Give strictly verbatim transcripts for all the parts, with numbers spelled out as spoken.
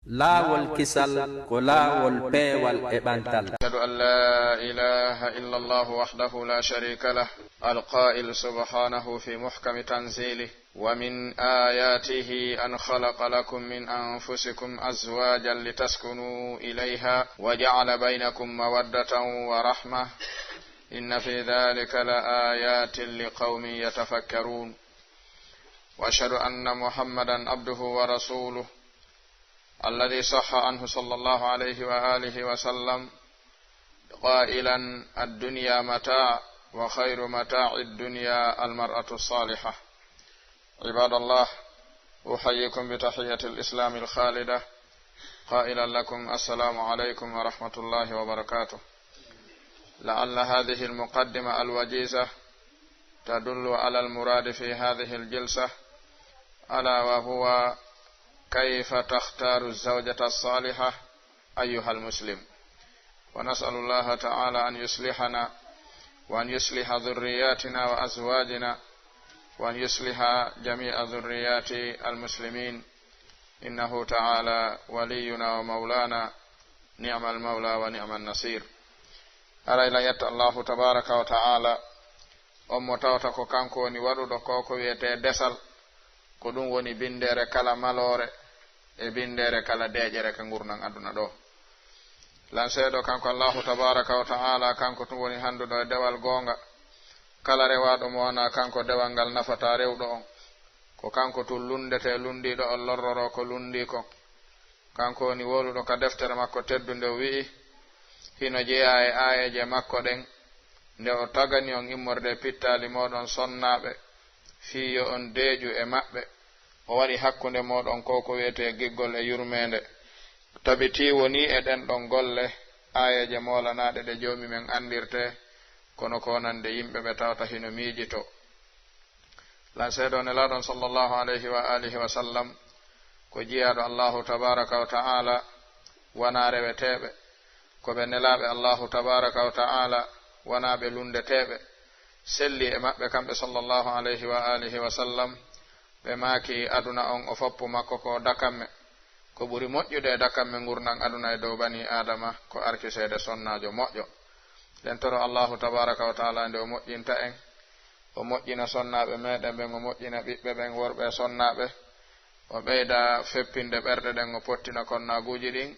Laawol kisal ko laawol peewal e ɓantal. أشهد أن لا إله إلا الله وحده لا شريك له، القائل سبحانه في محكم تنزيله: ومن آياته أن خلق لكم من أنفسكم أزواجا لتسكنوا إليها وجعل بينكم مودة ورحمة، إن في ذلك لآيات لقوم يتفكرون. وأشهد أن محمدا عبده ورسوله، الذي صح عنه صلى الله عليه وآله وسلم قائلا: الدنيا متاع، وخير متاع الدنيا المرأة الصالحة. عباد الله، أحييكم بتحية الإسلام الخالدة، قائلا لكم: السلام عليكم ورحمة الله وبركاته. لعل هذه المقدمة الوجيزة تدل على المراد في هذه الجلسة، ألا وهو كيف تختار الزوجة الصالحة أيها المسلم. ونسأل الله تعالى أن يصلحنا، وأن يصلح ذرياتنا وأزواجنا، وأن يصلح جميع ذريات المسلمين، إنه تعالى ولينا ومولانا، نعم المولى ونعم النصير. Haray lan yetta Allahu tabaraka wa ta'ala, on mo tawata ko kanko woni waɗuɗo ko ko wiyetee desal, ko ɗum woni binndere kala maloore e binndere kala deeƴere ka ngurndan aduna ɗo. Lan seedo kanko Allahu tabaraka wa ta'ala, kanko tun woni hannduɗo e dewal goonga. Kala rewaaɗo mo wanaa kanko, dewal ngal nafataa rewɗo on. Ko kanko tun lunndetee lunndiiɗo on, lorroroo ko lunndii kon. Kanko woni wowluɗo ka deftere makko teddunde, o wi'i, hino jeyaa e aayeeje makko ɗen, nde o tagani on immorde e pittaali mooɗon sonnaaɓe, fii yo on deeƴu e maɓɓe. O waɗi hakkunde mooɗon ko ko wiyetee giggol e yurmeende. Tabitii wonii e ɗen ɗon golle, aayeeje moolanaaɗe ɗe Joomi men anndirtee, kono ko wonande yimɓe ɓe tawata hino miijitoo. Lan seedo Nelaaɗo on sallallahu alayhi wa alihi wa sallam ko jiyaaɗo Allahu tabaraka wa ta'ala, wanaa reweteeɓe. Ko ɓe nelaaɓe Allahu tabaraka wa ta'ala, wanaa ɓe lunndeteeɓe. Selli e maɓɓe kamɓe sallallahu alayhi wa alihi wa sallam, ɓe maaki aduna on o foppu makko ko dakamme. Ko ɓuri moƴƴude e dakamme ngurndan aduna e dow banii Aadama ko arkiseede sonnaajo moƴƴo. Ɗen toro Allahu tabaraka wa ta'ala nde o moƴƴinta en, o moƴƴina sonnaaɓe meɗen ɓen, o moƴƴina ɓiɓɓe ɓen worɓe e sonnaaɓe, o ɓeyda feppinde ɓerɗe ɗen, o pottina konnaaguuji ɗin.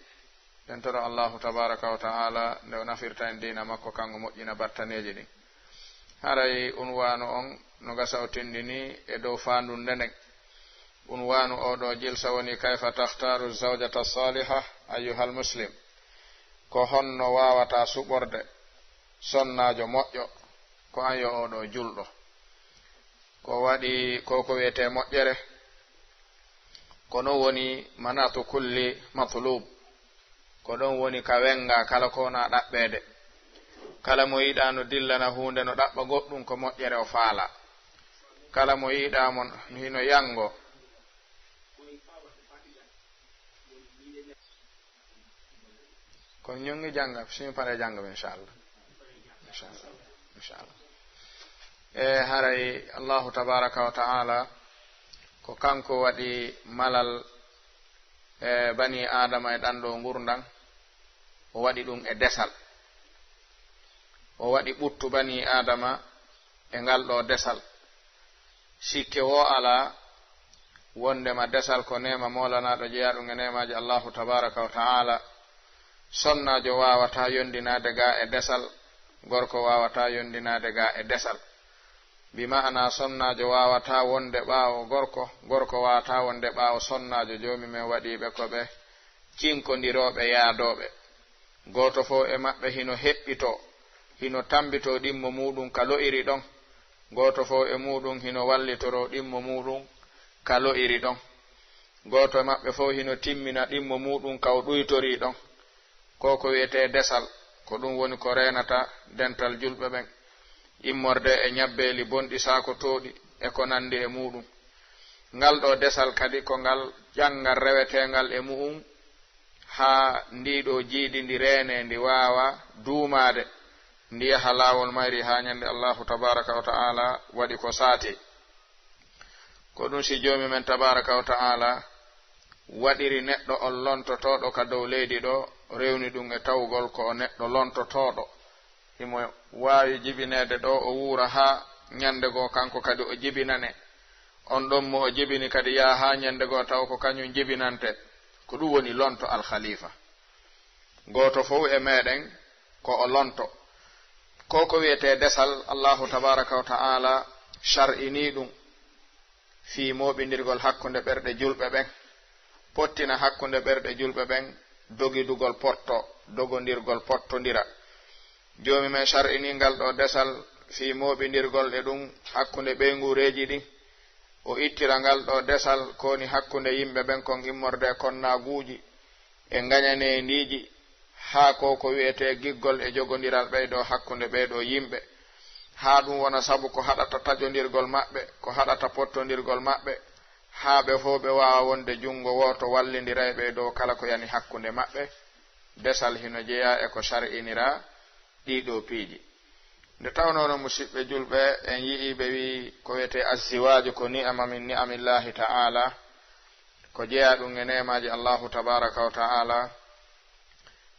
Ɗen toro Allahu tabaraka wa ta'ala nde o nafirta en diina makko kan, o moƴƴina battaneeji ɗin. Haray unwaanu on no gasa o tindini e dow faandunde nden. Unwaanu oo ɗoo jilsa woni: kayfa takhtaru zawjata saliha ayyuhal muslim? Ko honno waawataa suɓorde sonnaajo moƴƴo, ko an yo oo ɗoo julɗo? Ko waɗi ko ko wiyetee moƴƴere, ko non woni manatu kulli matlub. Ko ɗon woni ka wenngaa kala ko wonaa ɗaɓɓeede. Kala mo yiɗaa no dillana huunde no ɗaɓɓa goɗɗum, ko moƴƴere o faalaa. Kala mo yiɗaa mo hino yanngo. Ko ñongi jannga, si mi paree jannga mi, inchallah. Inchallah. Inchallah. E haray Allahu tabaraka wa ta'ala ko kanko waɗi malal e banii Aadama e ɗan ɗoo ngurndan, o waɗi ɗum e desal. O waɗi ɓuttu banii Aadama e ngal ɗoo desal. Sikke woo alaa wonndema desal ko neema moolanaaɗo jeyaaɗum e neemaaji Allahu tabaraka wa ta'ala. Sonnaajo waawataa yonndinaade gaa e desal, gorko waawataa yonndinaade gaa e desal. Bi ma'ana, sonnaajo waawataa wonde ɓaawo gorko, gorko waawataa wonde ɓaawo sonnaajo. Joomi men waɗii ɓe ko ɓe cinkondirooɓe, yaadooɓe. Gooto fow e maɓɓe hino heɓɓitoo, hino tammbitoo ɗimmo muuɗum ka lo'iri ɗon. Gooto fow e muuɗum hino wallitoroo ɗimmo muuɗum ka lo'iri ɗon. Gooto e maɓɓe fow hino timmina ɗimmo muuɗum ka o ɗuytorii ɗon. Ko ko wiyetee desal, ko ɗum woni ko reenata dental julɓe ɓen, immorde e ñabbeeli bonɗi saakotooɗi e ko nanndi e muuɗum. Ngal ɗoo desal kadi ko ngal ƴanngal reweteengal e mu'um, haa ndii ɗoo jiidi ndi reenee, ndi waawa duumaade, ndi yaha laawol mayri haa ñande Allahu tabaraka wa ta'ala waɗi ko saati. Ko ɗum si Joomi men tabaraka wa ta'ala waɗiri neɗɗo on lontotooɗo ka dow leydi ɗo, rewni ɗum e tawgol ko o neɗɗo lontotooɗo. Himo waawi jibineede ɗo, o wuura haa ñande goo kanko kadi o jibinane. On ɗon mo o jibini kadi yaha haa ñande goo taw ko kañum jibinante. Ko ɗum woni lonto alkhalifa. Gooto fow e meɗen ko o lonto. Ko ko wiyetee desal, Allahu tabaraka wa ta'ala shar'ini ɗum fii mooɓindirgol hakkunde ɓerɗe julɓe ɓen, pottina hakkunde ɓerɗe julɓe ɓen, dogidugol potto, dogondirgol pottondira. Joomi men shar'ini ngal ɗo desal fii mooɓindirgol e ɗum hakkunde ɓeynguureeji ɗin. O ittira ngal ɗo desal ko woni hakkunde yimɓe ɓen kon immorde e konnaaguuji e ngañaneendiiji, haa ko ko wiyetee giggol e jogondiral ɓeyɗo hakkunde ɓeeɗo yimɓe, haa ɗum wona sabu ko haɗata taƴondirgol maɓɓe, ko haɗata pottondirgol maɓɓe, haa ɓe fow ɓe waawa wonde junngo wooto wallindirayɓe e dow kala ko yani hakkunde maɓɓe. Desal hino jeyaa e ko shar'iniraa ɗii ɗoo piiji. Nde tawnoo non, musiɓɓe julɓe, en yi'ii ɓe wi'i ko wiyetee azziwaaju ko ni'ama min ni'amillahi ta'ala, ko jeyaa ɗum e neemaaji Allahu tabaraka wa ta'ala.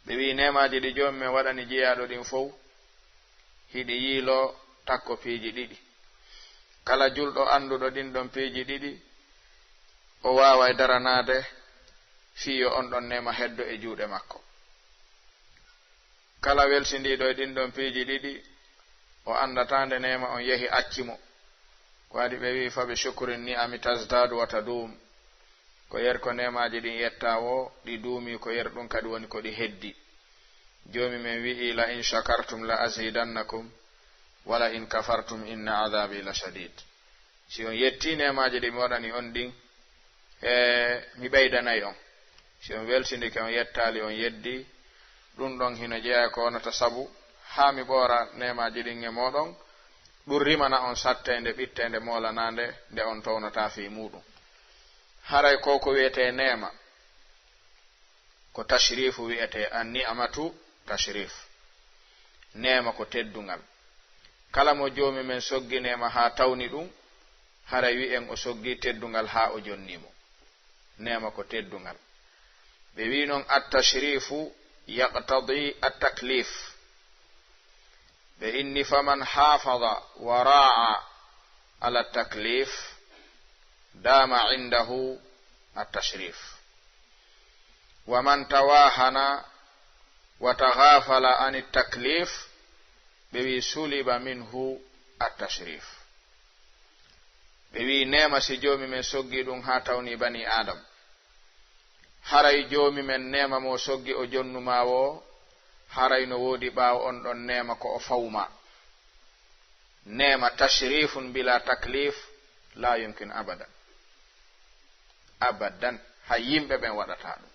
Ɓe wi'i neemaaji ɗi Joomi men waɗani jiyaaɗo ɗin fow, hiɗi yiiloo takko piiji ɗiɗi. Kala julɗo annduɗo ɗin ɗon piiji ɗiɗi, o waaway daranaade fii yo on ɗon neema heddo e juuɗe makko. Kala welsindiiɗo e ɗin ɗon piiji ɗiɗi, o anndataa nde neema on yehi acci mo. Ko waɗi ɓe wi'i, "Fa bi shukri ni'ami tazdadu wa tadum." Ko yer ko neemaaji ɗin yettaa woo, ɗi duumii, ko yer ɗum kadi woni ko ɗi heddi. Joomi men wi'i, "La in shakartum la azidannakum, wa la in kafartum inna adhabi la shadid." Si on yettii neemaaji ɗi mi waɗani on ɗin, e mi ɓeydanay on. Si on weltindike, on yettaali, on yeddii, ɗum ɗon hino jeyaa e ko wonata sabu haa mi ɓoora neemaaji ɗin e mooɗon, ɗum rimana on satteende ɓitteende moolanaande nde on townataa fii muuɗum. Haray ko ko wiyetee neema, ko tashrifu wiyetee, an ni'matu tashrif. Neema ko teddungal. Kala mo Joomi men soggi neema haa tawni ɗum, haray wi'en o soggii teddungal haa o jonnii mo. Neema ko teddungal. Ɓe wi'i non, at-tashrifu yaqtadi at-taklif. Ɓe inni, "Faman hafada wa ra'a ala taklif, dama indahu at-tashrif. Wa man tawahana wa taghafala ani taklif," ɓe wi'i, "suliba minhu at-tashrif." Ɓe wi'i, neema si Joomi men soggi ɗum haa tawni bani Adam. Haray Joomi men neema mo soggi o jonnu maa woo, haray no woodi ɓaawo on ɗon neema ko o fawma. Neema tashrifun bila taklif la yumkin abadan. Abadan, hay yimɓe ɓen waɗataa ɗum.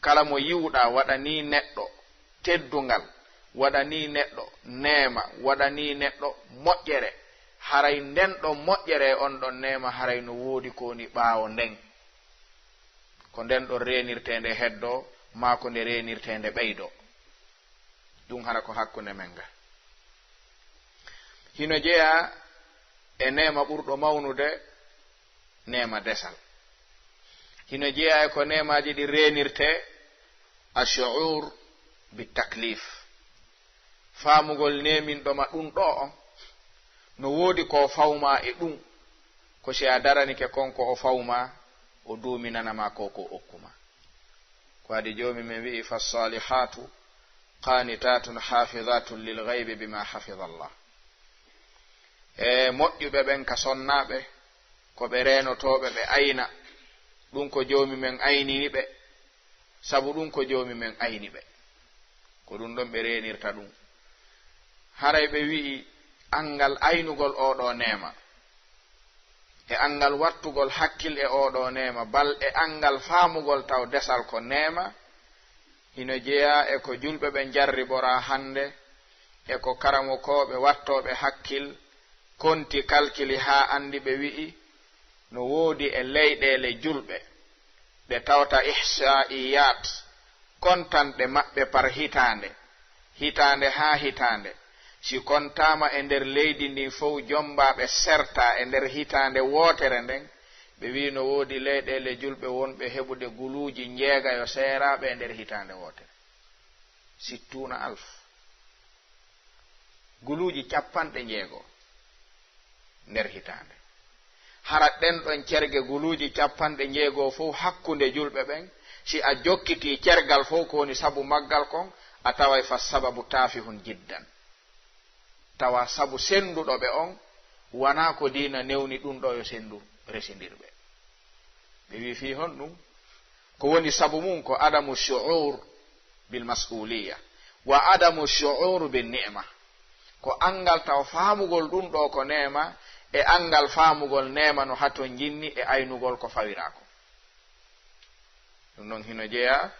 Kala mo yi'uɗaa waɗanii neɗɗo teddungal, waɗanii neɗɗo neema, waɗanii neɗɗo moƴƴere, haray nden ɗon moƴƴere e on ɗon neema, haray no woodi ko woni ɓaawo nden. Ko nden ɗon reenirtee nde heddoo, maa ko nde reenirtee nde ɓeydoo. Ɗum hara ko hakkunde men ga. Hino jeyaa e neema ɓurɗo mawnude, neema desal. Hino jeyaa e ko neemaaji ɗi reenirtee, ashu'ur bi taklif. Faamugol neeminɗo ma ɗum ɗo on, no woodi ko fawma e ɗum, ko si a daranike kon ko o fawma, o duuminana ma ko ko okkuma. Ko adi Joomi men wi'i, "Fassalihatu qanitatun hafizatun lil ghaibi bima hafizallah." E moƴƴuɓe ɓen ka sonnaaɓe, ko ɓe reenotooɓe, ɓe ayna ɗum ko Joomi men aynini ɓe, sabu ɗum ko Joomi men ayni ɓe. Ko ɗum ɗon ɓe reenirta ɗum. Haray ɓe wi'i, anngal aynugol oo ɗoo neema, e anngal wattugol hakkil e oo ɗoo neema, bal e anngal faamugol taw desal ko neema, hino jeyaa e ko julɓe ɓen jarriboraa hannde, e ko karamokooɓe wattooɓe hakkil konti kalkili haa anndi ɓe wi'i, no woodi e leyɗeele julɓe ɗe tawata ihsa'iyat, kontanɗe maɓɓe par hitaande, hitaande haa hitaande, si kontaama e nder leydi ndin fow, jommbaaɓe sertaa e nder hitaande wootere nden, Ɓe wi'i no woodi leyɗeele julɓe wonɓe heɓude guluuji njeegayo seeraaɓe e nder hitaande wootere. Sittuuna alf. Guluuji capanɗe njeego nder hitaande. Hara ɗen ɗon cerge guluuji capanɗe njeego fow hakkunde julɓe ɓen, si a jokkitii cergal fow ko woni sabu maggal kon, a taway fa sababu taafihun jiddan. Tawa sabu sennduɗo ɓe on, wanaa ko diina newni ɗun ɗoo yo senndu resindirɓe. Ɓe wi'i fii honɗun? Ko woni sabu mun ko adamu shu'ur bil mas'uliyya wa adamu shu'ur bin ni'ma. Ko anngal taw faamugol ɗun ɗoo ko neema, e anngal faamugol neema no haton jinni e aynugol ko fawiraa kon. Ɗun non hino jeyaa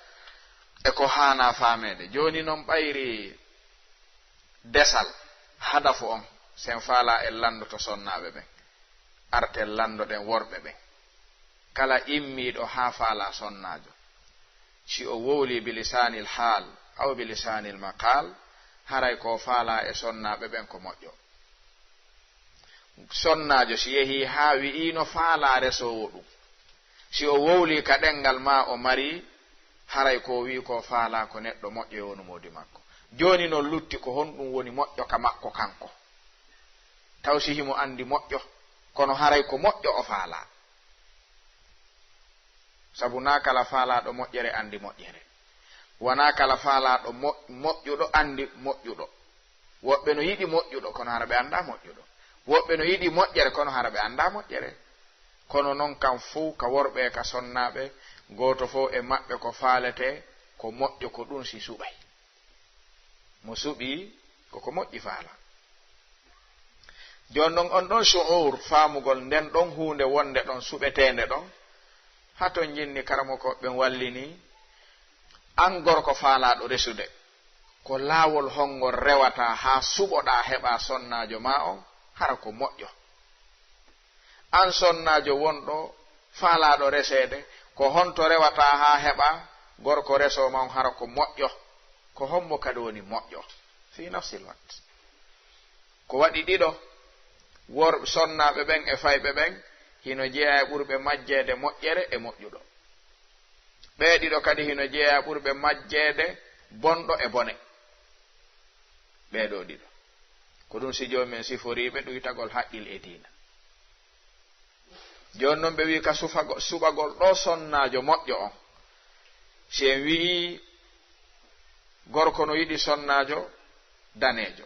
e ko haanaa faameede. Jooni non ɓayri desal, hadafu on, si en faalaa en lanndoto sonnaaɓe ɓen. Arten lanndoɗen worɓe ɓen. Kala immiiɗo haa faalaa sonnaajo, si o wowlii bi lisaanil haal aw bi lisaanil maqaal, haray ko o faalaa e sonnaaɓe ɓen ko moƴƴo. Sonnaajo si yehii haa wi'ii no faalaa resoowo ɗun, si o wowlii ka ɗenngal maa o marii, haray ko o wi'i ko o faalaa ko neɗɗo moƴƴo e wonu moodi makko. Jooni non lutti ko honɗun woni moƴƴo ka makko kanko? Taw si himo anndi moƴƴo, kono haray ko moƴƴo o faalaa. Sabu naa kala faalaaɗo moƴƴere anndi moƴƴere. Wanaa kala faalaaɗo mo-, moƴƴuɗo anndi moƴƴuɗo. Woɓɓe no yiɗi moƴƴuɗo, kono hara ɓe anndaa moƴƴuɗo. Woɓɓe no yiɗi moƴƴere, kono hara ɓe anndaa moƴƴere. Kono non kam fow ka worɓe e ka sonnaaɓe, gooto fow e maɓɓe ko faaletee ko moƴƴo ko ɗun si suɓay. Mo suɓii ko ko moƴƴi faalaa. Jooni non on ɗon shu'ur, faamugol nden ɗon huunde wonde ɗon suɓeteende ɗon, haton jinni karamokooɓe ɓen wallinii, an gorko faalaaɗo resude, ko laawol hongol rewataa haa suɓoɗaa heɓaa sonnaajo maa on, hara ko moƴƴo? An sonnaajo wonɗo faalaaɗo reseede, ko honto rewataa haa heɓaa gorko resoo ma on hara ko moƴƴo? Ko hombo kadi woni moƴƴo? Fii nafsil waqt. Ko waɗi ɗiɗo, wor-, sonnaaɓe ɓen e fayɓe ɓen, hino jeyaa e ɓurɓe majjeede moƴƴere e moƴƴuɗo. Ɓee ɗiɗo kadi hino jeyaa ɓurɓe majjeede bonɗo e bone. Ɓee ɗoo ɗiɗo. Ko ɗun si joomum en siforii ɓe ɗuytagol haqqil e diina. Jooni non ɓe wi'i ka sufago-, suɓagol ɗoo sonnaajo moƴƴo on. Si en wi'ii gorko no yiɗi sonnaajo daneejo,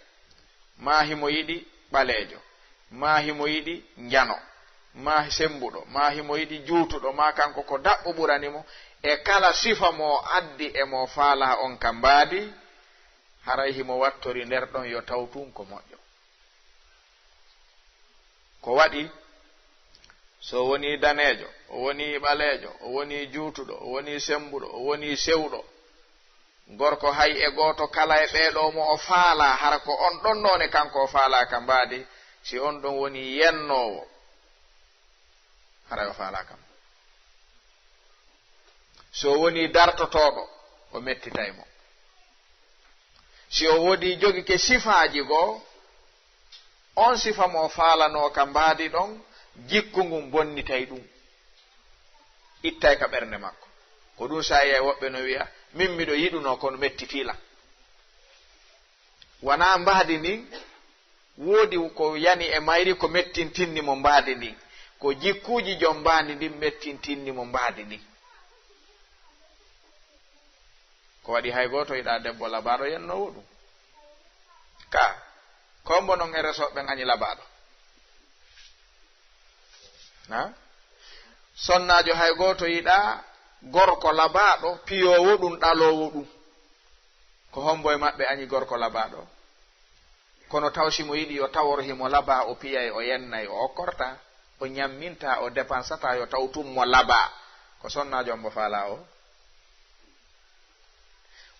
maa himo yiɗi ɓaleejo, maa himo yiɗi njano, maa sembuɗo, maa himo yiɗi juutuɗo, maa kanko ko daɓɓo ɓurani mo, e kala sifa mo o addi e mo faalaa on ka mbaadi, haray himo wattori nder ɗon yo taw tun ko moƴƴo. Ko waɗi, so o wonii daneejo, o wonii ɓaleejo, o wonii juutuɗo, o wonii sembuɗo, o wonii sewɗo, gorko hay e gooto kala e ɓee ɗoo mo o faalaa, hara ko on ɗon noone kanko o faalaa ka mbaadi, si on ɗon wonii yennoowo, haray o faalaa kam. So o wonii dartotooɗo, o mettitay mo. Si o woodii jogike sifaaji goo, on sifa mo o faalanoo ka mbaadi ɗon, jikku ngun bonnitay ɗun, ittay ka ɓernde makko. Ko ɗun saa'i e woɓɓe no wi'a, "Min miɗo yiɗunoo, kono mettitii lan." Wanaa mbaadi ndin, woodi ko yani e mayri ko mettintinni mo mbaadi ndin. Ko jikkuuji jom mbaadi ndin mettintinni mo mbaadi ndin. Ko waɗi hay gooto yiɗaa debbo labaaɗo yennoowo ɗun. Ka, ko hombo non e resooɓe ɓen añi labaaɗo? Ha? Sonnaajo hay gooto yiɗaa gorko labaaɗo, piyoowo ɗun, ɗaloowo ɗun. Ko hombo e maɓɓe añi gorko labaaɗo? Kono taw si mo yiɗi yo tawor himo labaa, o piyay, o yennay, o okkortaa, o ñammintaa, o depansataa, yo taw tun mo labaa. Ko sonnaajo hombo faalaa o?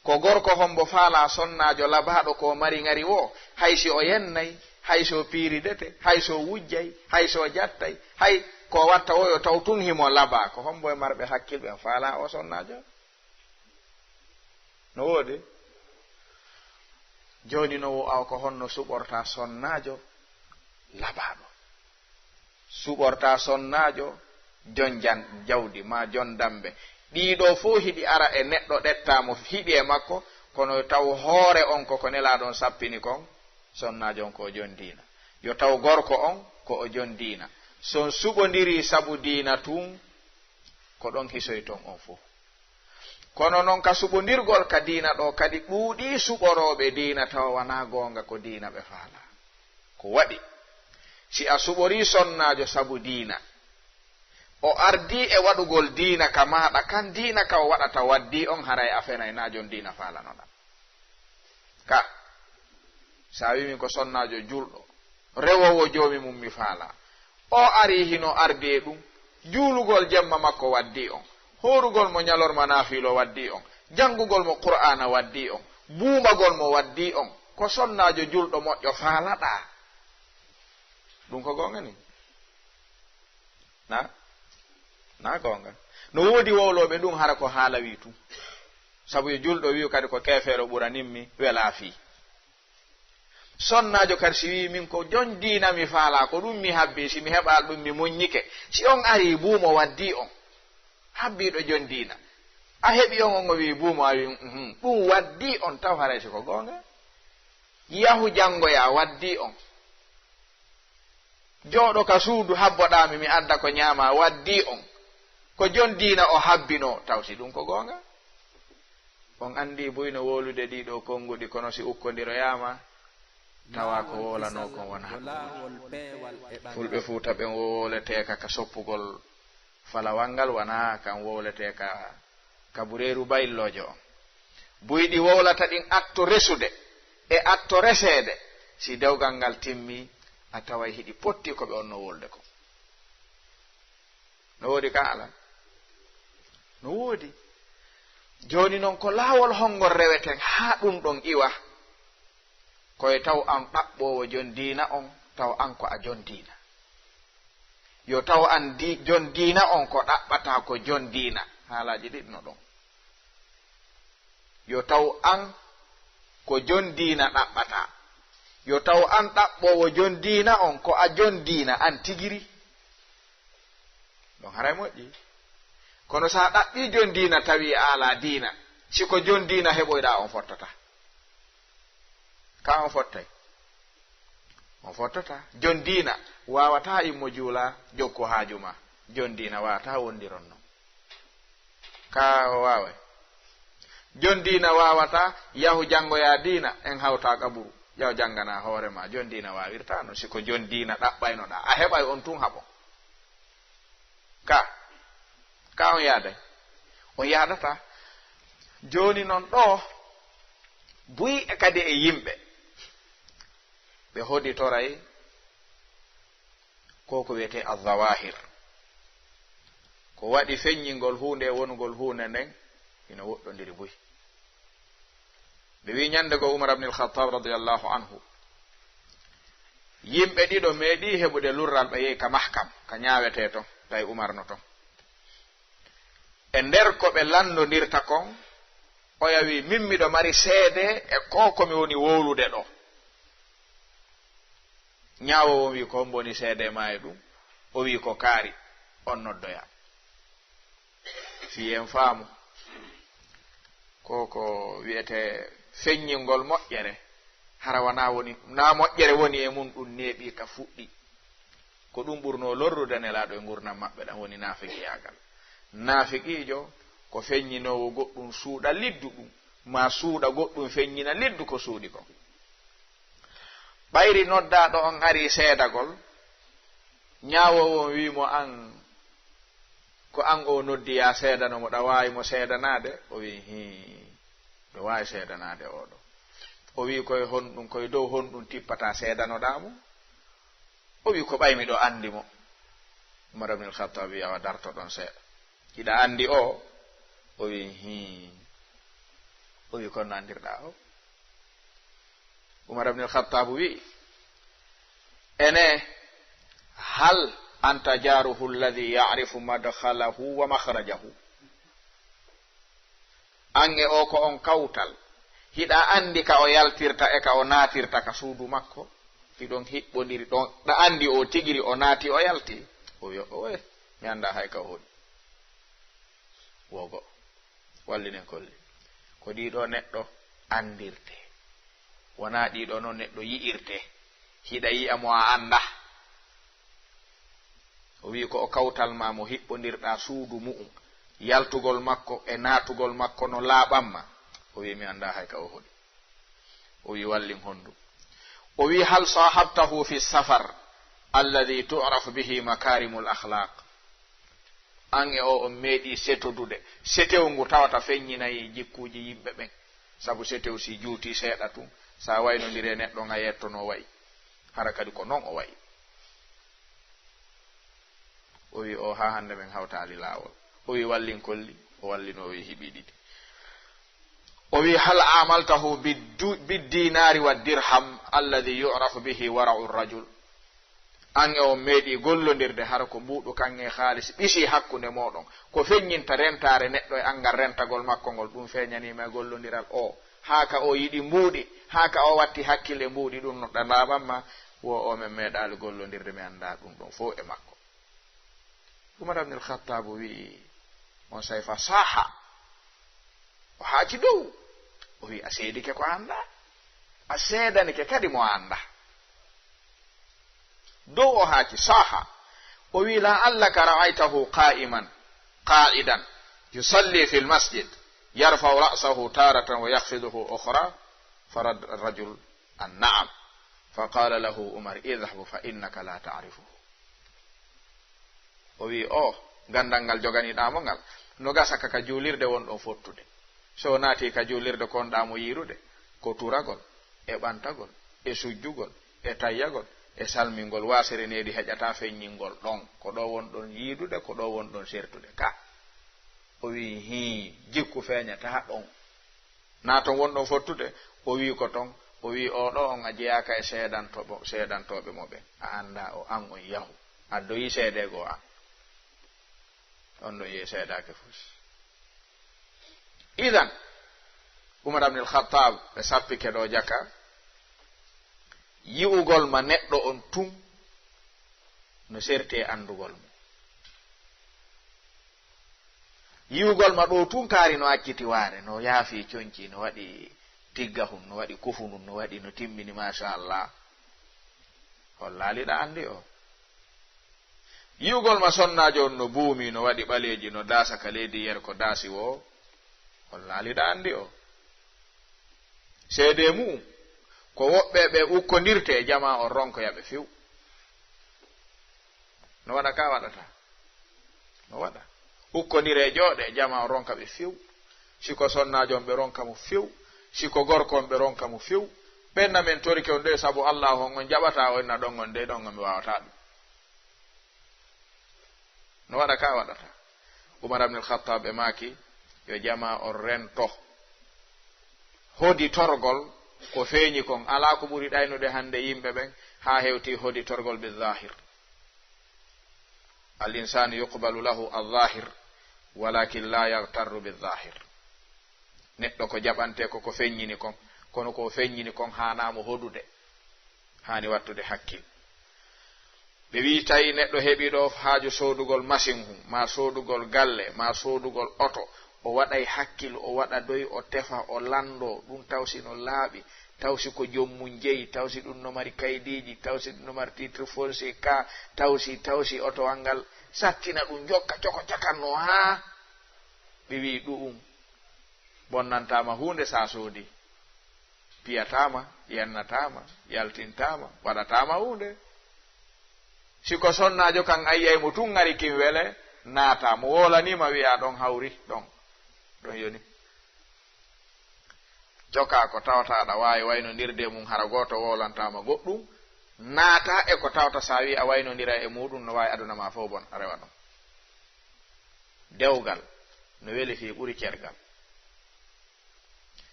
Ko gorko hombo faalaa sonnaajo labaaɗo ko mari ŋari woo, hay si o yennay, hay si o piiridete, hay si o wujjay, hay si o jattay, hay ko watta woo yo taw tun himo labaa. Ko hombo e marɓe hakkil ɓen faalaa o sonnaajo? No woodi? Jooni no wo-, awa ko honno suɓorta sonnaajo labaaɗo? Suɓorta sonnaajo jon jan-, jawdi, maa jon dambe. Ɗii ɗoo fof hiɗi ara e neɗɗo, ɗettaa mo, hiɗi e makko, kono taw hoore on ko ko Nelaaɗo on sappini kon, sonnaajo on ko o jon diina. Yo taw gorko on ko o jon diina. So on suɓondirii sabu diina tun, ko ɗon hisoyton on fof. Kono non ka suɓondirgol ka diina ɗoo kadi ɗuuɗii suɓorooɓe diina tawa wanaa goonga ko diina ɓe faalaa. Ko waɗi, si a suɓorii sonnaajo sabu diina, o ardii e waɗugol diina ka maaɗa, kan diina ka o waɗata waddii on, haray a fenay, naa jon diina faalanoɗaa. Ka, si a wii min ko sonnaajo julɗo, rewoowo joomi mum mi faalaa. O arii hino ardii e ɗum, juulugol jemma makko waddii on, hoorugol mo ñalorma naafiilo waddii on, janngugol mo Qur'aana waddii on, buumagol mo waddii on, ko sonnaajo julɗo moƴƴo faalaɗaa. Ɗum ko goonga ni? Na? Na goonga. No woodi wowlooɓe ɗum hara ko haala wii tun. Sabu yo julɗo wi'u kadi ko keefeero ɓuranimmi, welaa fii. Sonnaajo kadi si wii min ko jon diina mi faalaa, ko ɗum mi habbii, si mi heɓaali ɗum mi muññike. Si on arii buumo waddii on, habbiiɗo jon diina. A heɓi on, on o wii buumo, a wii, "Mhm, ɗum waddii on taw haray si ko goonga. Yahu janngoyaa waddii on." Jooɗo ka suudu habboɗaa mi, mi adda ko ñaamaa waddii on. Ko jon diina o habbinoo, taw si ɗum ko goonga. On anndii buy no wowlude ɗii ɗoo konnguɗi, kono si ukkondiroyaama, tawa ko wowlanoo kon wonaa ɗum. Fulɓe Fuuta ɓen wowletee ka, ka soppugol falawal ngal, wanaa kan wowletee ka, ka bureeru bayilloojo on. Buy ɗi wowlata ɗin atto resude e atto reseede, si dewgal ngal timmi, a taway hiɗi potti ko ɓe on no wowlude kon. No woodi ka alaa? No woodi. Jooni non, ko laawol honngol reweten haa ɗum ɗon iwa? Ko e taw an ɗaɓɓoowo jon diina on, taw an ko a jon diina. Yo taw an di-, jon diina on ko ɗaɓɓataa ko jon diina. Haalaaji ɗiɗi no ɗon. Yo taw an ko jon diina ɗaɓɓataa. Yo taw an ɗaɓɓoowo jon diina on ko a jon diina an tigiri. Ɗon haray moƴƴi. Kono so a ɗaɓɓii jon diina tawi a alaa diina, si ko jon diina heɓoyɗaa on fottata. Ka on fottay? On fottata. Jon diina waawataa immo juula, jokku haaju ma. Jon diina waawataa wondiron non. Ka o waaway? Jon diina waawataa yahu janngoyaa diina, en hawtaa qaburu. Yahu janngana hoore ma. Jon diina waawirtaa non. Si ko jon diina ɗaɓɓaynoɗaa, a heɓay on tun haɓo. Ka, ka on yaaday? On yaadataa. Jooni non ɗoo, buy e kadi e yimɓe, ɓe hoditoray ko ko wiyetee al-zawahir. Ko waɗi feññingol huunde e wonugol huunde nden, hino woɗɗondiri buy. Ɓe wi ñande goo Umar ibn al-Khattab radiyallahu anhu, yimɓe ɗiɗo meeɗi heɓude lurral, ɓe yehi ka mahkam, ka ñaawetee ton, tawi Umar no ton. E nder ko ɓe lanndondirta kon, oya wi, "Min miɗo mari seede e ko ko mi woni wowlude ɗoo." Ñaawoowo on wi, "Ko hombo woni seede ma e ɗum?" O wi, "Ko kaari." On noddoya. Fii en faamu. Ko ko wiyetee feññingol moƴƴere. Hara wanaa woni, naa moƴƴere woni e mun, ɗum neeɓi ka fuɗɗi. Ko ɗum ɓurnoo lorrude Nelaaɗo e ngurndan maɓɓe ɗan woni naafiqiyaagal. Naafiqiijo ko feññinoowo goɗɗum suuɗa liddu ɗum, maa suuɗa goɗɗum feññina liddu ko suuɗi kon. Ɓayri noddaaɗo on arii seedagol, ñaawoowo on wii mo, "An, ko an o noddi yaa seedano mo, ɗa waawi mo seedanaade?" O wii, "Hii, mi waawi seedanaade oo ɗoo." O wii, "Ko e honɗum, ko e dow honɗum tippataa seedanoɗaa mo?" O wii, "Ko ɓay miɗo anndi mo." Umar ibn al-Khattab wii, "Awa, dartoɗon seeɗa. Hiɗa anndi o?" O wii, "Hii." O wii, "Ko honno anndirɗaa o?" Umar ibn al-Khattab wii, "Ene, hal anta jaaruhu alladhi ya'rifu madkhalahu wa makhrajahu?" An e o ko on kawtal. Hiɗa anndi ka o yaltirta e ka o naatirta ka suudu makko? Hiɗon hiɓɓondiri ɗon. Ɗa anndi o tigiri o naati o yalti? O wi'i, "Owe, Mi anndaa hay ka o hoɗi. Wogo. Wallinen kolli. Ko ɗiɗo neɗɗo anndirte. Wonaa ɗiɗo noon neɗɗo yi'irte. Hiɗa yi'a mo a anndaa. O wi'i ko o kawtal ma mo hiɓɓondirɗaa suudu mu'um. Yaltugol makko e naatugol makko no laaɓan ma. O wi'i mi anndaa hay ka o hoɗi. O wi'i wallin honndu. O wi'i hal sahabtahu fi safar alladhi tu'rafu bihi makarimul akhlaq. An e o on meeɗi setodude. Setew ngu tawata feññinayi jikkuuji yimɓe ɓen. Sabu setew si juuti seeɗa tun, sa waynondiri e neɗɗo nga yettono wayi. Hara kadi ko non o wayi. O wi o ha hande men hawtali laawol. O wi wallin kolli, o wallino o wi hiɓi ɗiɗi. O wi hal amaltahu biddu-, biddinari wa dirham alladhi yu'rafu bihi wara'u rajul. An e on meeɗi gollondirde hara ko mbuuɗu kan e haalis ɓisi hakkunde moɗon. Ko feññinta rentaare neɗɗo e angal rentagol makko ngol, ɗum feñanima e gollondiral o. Haa ka o yiɗi mbuuɗi, haa ka o watti hakkille mbuuɗi, ɗum no ɗa laaɓan ma, wo o men meeɗaali gollondirde, mi anndaa ɗum ɗon fow e makko. Umar ibn al-Khattab wi'i, on say fa saha. O haaki dow. O wi'i, a seedike ko anndaa. A seedanike kadi mo anndaa. Dow o haaki saha. O wi'i, la'allaka ra'aytahu qa'iman, qa'idan, yusalli fil masjid, yarfa'u ra'sahu taratan wa yakhfiduhu ukhra, farad rajul an na'am. Fa qala lahu Umar, idhhab fa innaka la ta'rifuhu. O wi'i, o, gandal ngal joganiɗaa mo ngal, no gasa ka, ka juulirde wonɗon fottude. So o naati ka juulirde, ko wonɗaa mo yiirude, ko turagol, e ɓantagol, e sujjugol, e tayyagol, e salmingol, waasere needi heƴataa feññingol ɗon. Ko ɗo wonɗon yiidude, ko ɗo wonɗon sertude. Ka. O wi'i, hii, jikku feeñataa ɗon. Na ton wonɗon fottude? O wi'i ko ton. O wi'i, o ɗo on a jeyaaka e seedantooɓe, seedantooɓe mo ɓen. A anndaa o, an on yahu. Addoyi seedeego an. On ɗo yi'e seedaake fus. Idan, Umar ibn al-Khattab ɓe sappike ɗo jaka. Yi'ugol ma neɗɗo on tun no serti e anndugol mo. Yi'ugol ma ɗo tun kaari no acciti waare, no yaafi conci, no waɗi tiggahun, no waɗi kufunun, no waɗi no timmini, machallah. Hollaali ɗa anndi o. Yi'ugol ma sonnaajo on no buumi, no waɗi ɓaleeji, no daasa ka leydi yer ko daasi wo. Hollaali ɗa anndi o. Seede mu'um, ko woɓɓe ɓe ukkondirte e jamaa on ronkoya ɓe few. No waɗa ka waɗata? No waɗa. Ukkondire e jooɗe, jamaa on ronka ɓe few. Si ko sonnaajo on ɓe ronka mo few. Si ko gorko on ɓe ronka mo few. Ɓen na men torike on ɗo sabu Allah on, on jaɓata o, inna ɗon on de, ɗon on mi waawata ɗum. No waɗa ka waɗata. Umar ibn al-Khattab e maaki, yo jamaa on rento. Hoditorgol ko feeñi kon, alaa ko ɓuri ɗaynude hannde yimɓe ɓen, haa hewti hoditorgol bi zahir. Al-insanu yuqbalu lahu al-zahir, walakin la yaghtarru bi zahir. Neɗɗo ko jaɓante ko ko feññini kon, kono ko feññini kon haanaa mo hodude, haani wattude hakkil. Ɓe wi'i, tawi neɗɗo heɓi ɗo haaju soodugol masin hun, maa soodugol galle, maa soodugol oto, o waɗay hakkil, o waɗa doy, o tefa, o lanndo, ɗum tawsi no laaɓi, tawsi ko joom mum jeyi, tawsi ɗum no mari kaydiiji, tawsi ɗum no mari titre foncier ka, tawsi, tawsi otowal ngal sattina ɗum, jokka coko cakanno haa ɓe wi'i ɗu'um bonnantaama huunde sa soodi. Piyataama, yennataama, yaltintaama, waɗataama huunde. Si ko sonnaajo kan ayyay mo tun ŋari kin wele, naata. Mo woolaniima wi'a ɗon hawri, ɗon, ɗon yoni. Cokaa ko tawata aɗa waawi waynondirde e mum, hara gooto woolantaama goɗɗum. Naata e ko tawata sa wi'i a waynondira e muuɗum, no waawi aduna ma fof bon, a rewa ɗon. Dewgal no weli fii ɓuri cergal.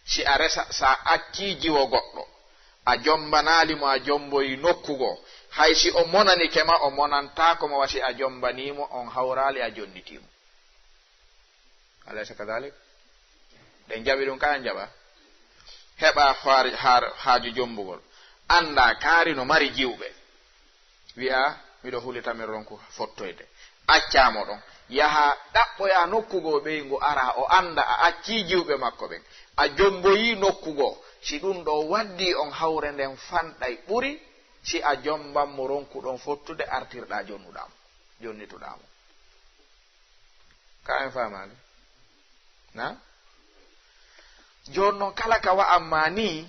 Si a resa, sa accii jiwo goɗɗo, a jombanaali mo, a jomboyi nokku goo, hay si o monanike ma, o monantaako ma wa si a jombanii mo, on hawraali, a jonnitii mo. Alaysa kadalik? Ɗen jaɓi ɗum, ka en jaɓa? Heɓa faari-, haar-, haaju jombugol. Annda kaari no mari jiwɓe. Wi'a, miɗo hulita, min ronku fottoyde. Accaa mo ɗon. Yaha ɗaɓɓoya nokku goo ɓeyngu ara, o annda a accii jiwɓe makko ɓen. A jomboyii nokku goo. Si ɗun ɗoo waddii on hawre nden fanɗay ɓuri si a jomban mo ronkuɗon fottude artirɗaa jonnuɗaa mo, jonnituɗaa mo. Ka en faamaali? Na? Jooni non kala ka wa'an maa nii,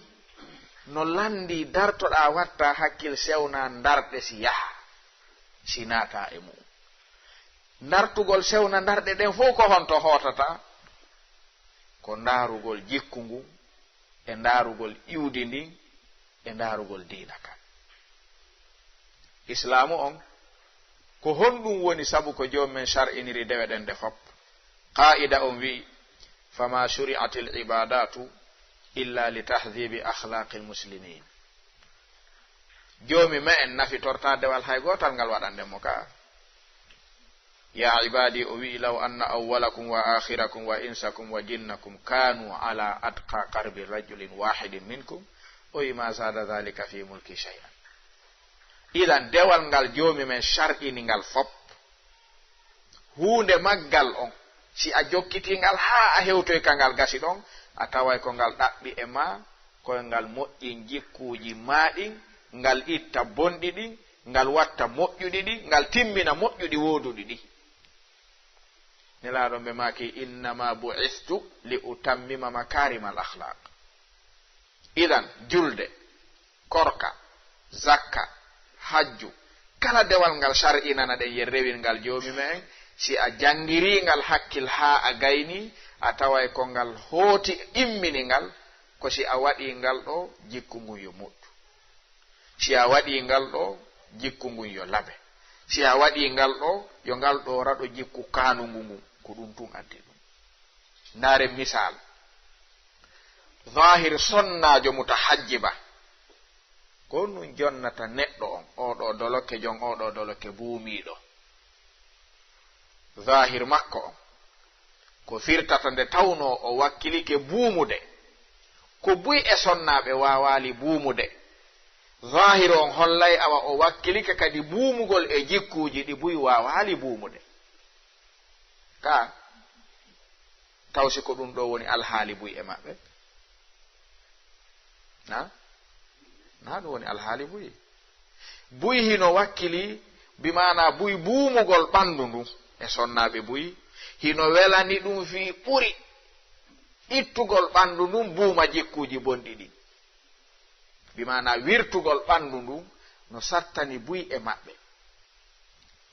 no lanndii dartoɗaa wattaa hakkil sewnaa ndarɗe si yaha, si naataa e mu'un. Ndartugol sewna ndarɗe ɗen fow ko honto hootata? Ko ndaarugol jikku ngun, e ndaarugol iwdi ndin, e ndaarugol diina kan. Islaamu on, ko honɗun woni sabu ko Joomi men shar'iniri dewe ɗen ɗe fop? Qaa'ida on wi'i, "Fama shuri'atil ibadatu illa li tahdhibi akhlaqil muslimin." Joomi me'en nafitortaa dewal hay gootal ngal waɗanɗen mo ka. Ya ibadi, o wi'i, "Law anna awwalakum wa akhirakum wa insakum wa jinnakum kanu ala atqa qalbi rajulin wahidin minkum, o wi'i, ma zada dhalika fi mulki shay'an." Idan dewal ngal Joomi men shar'ini ngal fop, huunde maggal on, si a jokkitii ngal haa a hewtoy ka ngal gasi ɗon, a taway ko ngal ɗaɓɓi e maa, ko ngal moƴƴin jikkuuji maa ɗin, ngal itta bonɗi ɗin, ngal watta moƴƴuɗi ɗin, ngal timmina moƴƴuɗi wooduɗi ɗin. Nelaaɗo ɓe maaki, "Innama bu'istu li utammima makarimal akhlaq." Idan, julde, korka, zakka, hajju, kala dewal ngal shar'inana ɗen yen rewin ngal Joomi me'en, si a janngirii ngal hakkil haa a gaynii, a taway ko ngal hooti immini ngal, ko si a waɗii ngal ɗoo, jikku ngun yo moƴƴu. Si a waɗii ngal ɗoo, jikku ngun yo laɓe. Si a waɗii ngal ɗoo, yo ngal ɗoo raɗo jikku kaanungu ngun, ko ɗun tun addi ɗun. Ndaaren misal. Zahir sonnaajo mutahajjiba. Ko honɗun jonnata neɗɗo on, oo ɗoo dolokke jon, oo ɗoo dolokke buumiiɗo? Zahir makko on, ko firtata nde tawnoo o wakkilike buumude ko buy e sonnaaɓe waawaali buumude. Zahir on hollay awa o wakkilike kadi buumugol e jikkuuji ɗi buy waawaali buumude. Ka taw si ko ɗun ɗoo woni alhaali buy e maɓɓe? Na? Na ɗun woni alhaali buy. Buy hino wakkili, bi maana buy buumugol ɓandu ndun e sonnaaɓe buy, hino welani ɗun fii ɓuri ittugol ɓandu ndun buuma jikkuuji bonɗi ɗin. Bi maana wirtugol ɓandu ndun no sattani buy e maɓɓe.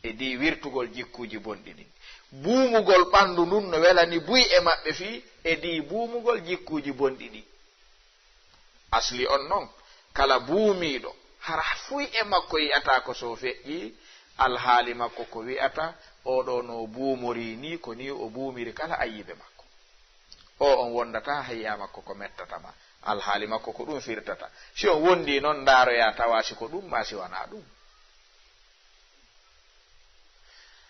E dii wirtugol jikkuuji bonɗi ɗin. Buumugol ɓandu ndun no welani buy e maɓɓe fii e dii buumugol jikkuuji bonɗi ɗin. Asli on non, kala buumiiɗo, hara fuy e makko yi'ataa ko so feƴƴii, alhaali makko ko wi'ata, oo ɗoo no o buumorii nii, ko nii o buumiri kala ayiibe makko. Oo on wondataa hayyaa makko ko mettata ma. Alhaali makko ko ɗun firtata. Si on wondii non, ndaaroyaa tawaa si ko ɗun maa si wanaa ɗun.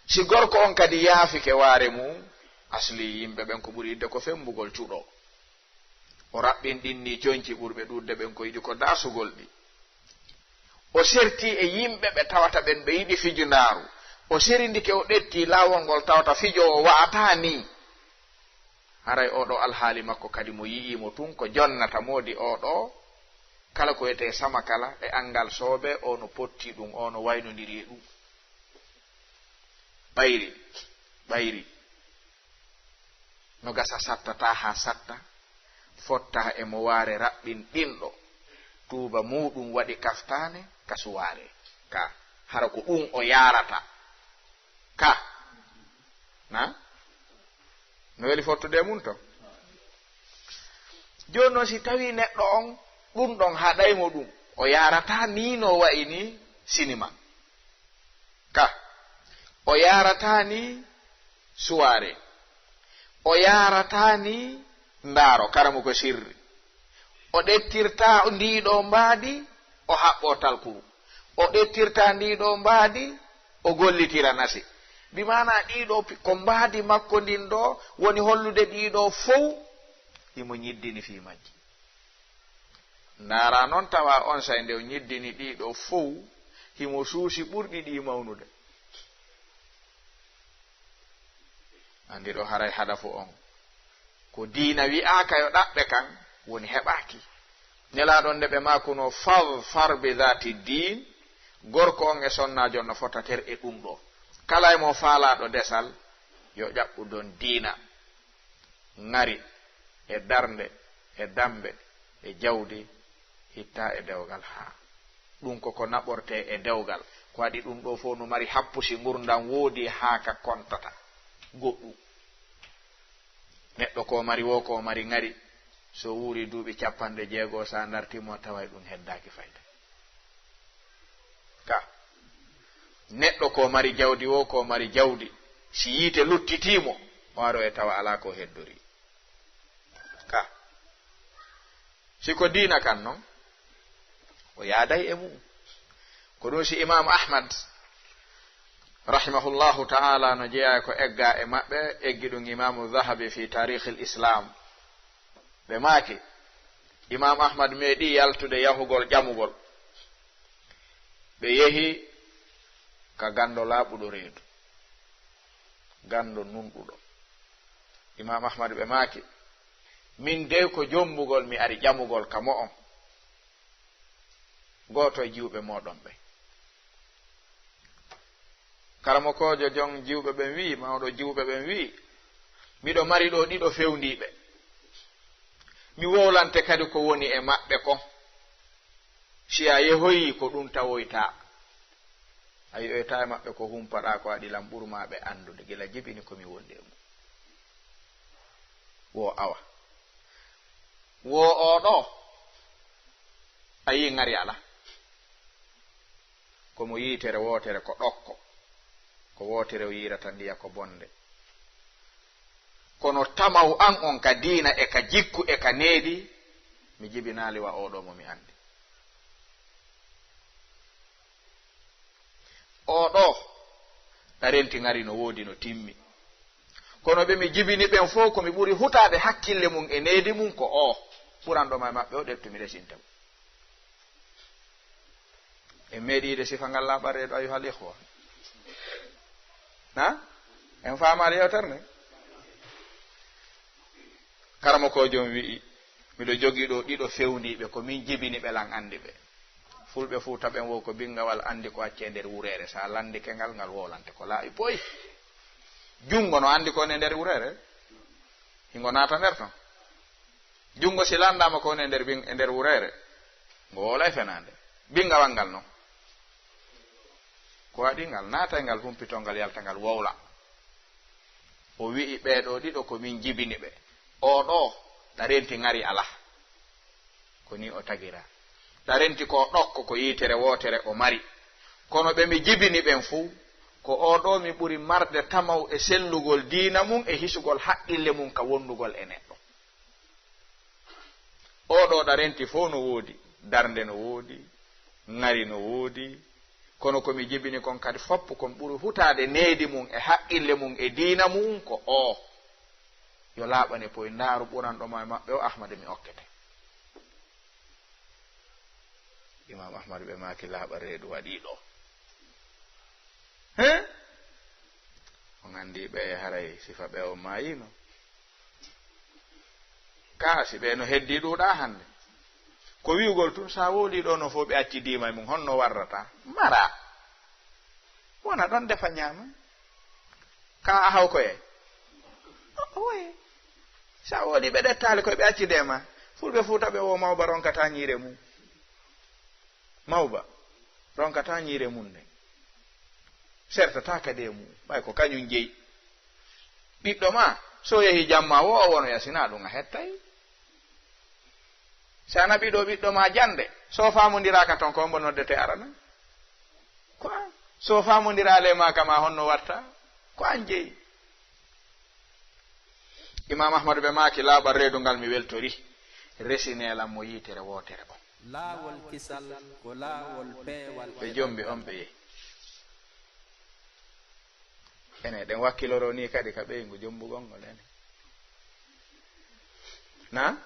Si gorko on kadi yaafike waare mun, asli yimɓe ɓen ko ɓuri yiɗde ko fembugol cuɗo. O raɓɓinɗinni conci ɓurɓe ɗuuɗde ɓen ko yiɗi ko daasugol ɗi. O serti e yimɓe ɓe tawata ɓen ɓe yiɗi fijundaaru. O serindike, o ɗetti laawol ngol tawata fijoowo wa'ataa nii. Haray oo ɗoo alhaali makko kadi mo yi'ii mo tun ko jonnata moodi oo ɗoo. Kala ko wiyetee sama kala e anngal soobee, oo no potti ɗun, oo no waynondiri e ɗun. Ɓayri, ɓayri. No gasa sattataa haa satta, fottaa e mo waare raɓɓinɗinɗo. Tuuba muuɗun waɗi kaftaane ka suwaare. Ka, hara ko ɗun o yaarata. Ka, na? No weli fottude e mun to? Jooni non, si tawii neɗɗo on, ɗun ɗon haɗay mo ɗun, o yaarataa nii no wa'i nii sinima. Ka, o yaarataa nii suwaare. O yaarataa nii ndaaro, karamu ko sirri. O ɗettirtaa ndii ɗoo mbaadi, o haɓɓoo talkuru. O ɗettirtaa ndii ɗoo mbaadi, o gollitira nasi. Bi maanaa ɗii ɗoo pi-, ko mbaadi makko ndin ɗoo woni hollude ɗii ɗoo fow himo nyiddini fii majji. Ndaaraa non tawa onsay nde o nyiddini ɗii ɗoo fow, himo suusi ɓurɗi ɗii mawnude. Anndi ɗo haray hadafu on. Ko diina wi'aaka yo ɗaɓɓe kan, woni heɓaaki. Nelaaɗo nde ɓe maakuno, "Fadfar bi dhati din", gorko on e sonnaajo no fota ter e ɗum ɗo. Kala e mo faalaaɗo desal, yo ƴaɓɓu don diina. Ŋari e darnde e dambe e jawdi hitta e dewgal haa. Ɗum ko ko naɓortee e dewgal. Ko waɗi ɗum ɗo fof no mari happu si ngurndan woodi haa ka kontata. Goɗɗum. Neɗɗo ko mari wo, ko mari ŋari, so wuuri duuɓi capanɗe jeego, sa dartimo, taway ɗum heddaaki fayda. Ka. Neɗɗo ko mari jawdi wo, ko mari jawdi, si yiite luttitiimo, o aro e tawa alaa ko heddori. Ka. Si ko diina kan non, o yaaday e mu'um. Ko ɗum si Imaamu Ahmad, rahimahullahu ta'ala, no jeyaa ko egga e maɓɓe, eggi ɗum Imaamu Dhahabi fi Tarikhil Islam. Ɓe maaki, Imaamu Ahmad meeɗi yaltude yahugol ƴamugol. Ɓe yehi ka ganndo laaɓuɗo reedu, ganndo nunɗuɗo. Imaamu Ahmad ɓe maaki, "Min dey ko jombugol mi ari ƴamugol ka mo'on, gooto e jiwɓe mooɗon ɓe." Karamokoojo jon jiwɓe ɓen wi'i, mawɗo jiwɓe ɓen wi'i, "Miɗo mari ɗo ɗiɗo fewndiiɓe. Mi wowlante kadi ko woni e maɓɓe kon. Si a yehoyi ko ɗum tawoyta." A yi'oyta e maɓɓe ko humpaɗaa ko aɗi lan ɓurmaa ɓe anndude gila jibini ko mi wondi e mum. Wo awa. Wo oo ɗoo, a yii ŋari alaa. Ko mo yiitere wootere ko ɗokko. Ko wootere o yiirata ndiya ko bonde. Kono tamaw an on ka diina e ka jikku e ka needi, mi jibinaali wa oo ɗoo mo mi anndi. Oo ɗoo, ɗa renti ŋari no woodi no timmi. Kono ɓe mi jibini ɓen fof ko mi ɓuri hutaade hakkille mum e needi mum ko oo. Ɓuranɗo ma e maɓɓe o ɗeftu mi resinta mo. En meeɗiide sifa ngal laaɓa reedu, ayuhal ikhwa. Ha? En faamaali yewtere nde? Karamokoojo on wi'i, "Miɗo jogii ɗo ɗiɗo fewndiiɓe, ko min jibini ɓe lan anndi ɓe." Fulɓe Fuuta ɓen wo ko bingawal anndi ko accee nder wureere. Sa lanndike ngal, ngal wowlante ko laaɓi poy. Junngo no anndi ko woni e nder wureere. Hingo naata nder ton. Junngo si lanndaama ko woni e nder bin-, e nder wureere, ngo wowlay fenaande. Bingawal ngal non. Ko waɗi ngal naatay ngal humpito ngal yalta ngal wowla. O wi'i, "Ɓee ɗoo ɗiɗo ko min jibini ɓe. Oo ɗoo, ɗa renti ŋari alaa." Ko ni o tagira. Ɗa renti ko ɗokko ko yiitere wootere o mari. Kono ɓe mi jibini ɓen fuu, ko oo ɗoo mi ɓuri marde tamaw e sellugol diina mum e hisugol haqqille mum ka wondugol e neɗɗo. Oo ɗoo ɗa renti fof no woodi, darnde no woodi, ŋari no woodi, kono ko mi jibini kon kadi foppu kon ɓuri hutaade needi mum e haqqille mum e diina mum ko oo. Yo laaɓane poy ndaaru ɓuranɗo ma e maɓɓe o Ahmad mi okkete. Imam Ahmad ɓe maaki laaɓa reedu waɗi ɗo. He? On anndi ɓe haray sifa ɓe on maayino. Kaa si ɓe no heddi ɗuuɗa hannde. Ko wi'ugol tun sa wowli ɗo no fof ɓe acci diima e mum honno warrata? Mara. Wona ɗon defa ñaama. Ka a haw ko yey? Oye. Sa wowli ɓe ɗettaali koye ɓe acci de ma. Fulɓe Fuuta ɓe wo mawba ronkata ñiire mum. Mawba ronkata ñiire mum nden. Sertata kadi e mum. Ɓay ko kañum jeyi. Ɓiɗɗo ma, so yehi jamma wo o wono yasina ɗum a hettay. Si a naɓi ɗo ɓiɗɗo ma jannde, so faamondiraaka ton ko mbo noddete arana? Ko an. So faamondiraale ma kama honno warta? Ko an jeyi. Imam Ahmadu ɓe maaki laaɓal reedu ngal mi weltori. Resineelan mo yiitere wootere on. Laawol kisal ko laawol peewal. Ɓe jombi on ɓe yehi. Ene ɗen wakkiloro ni kadi ka ɓeyngu jombugol ngol ene. Na?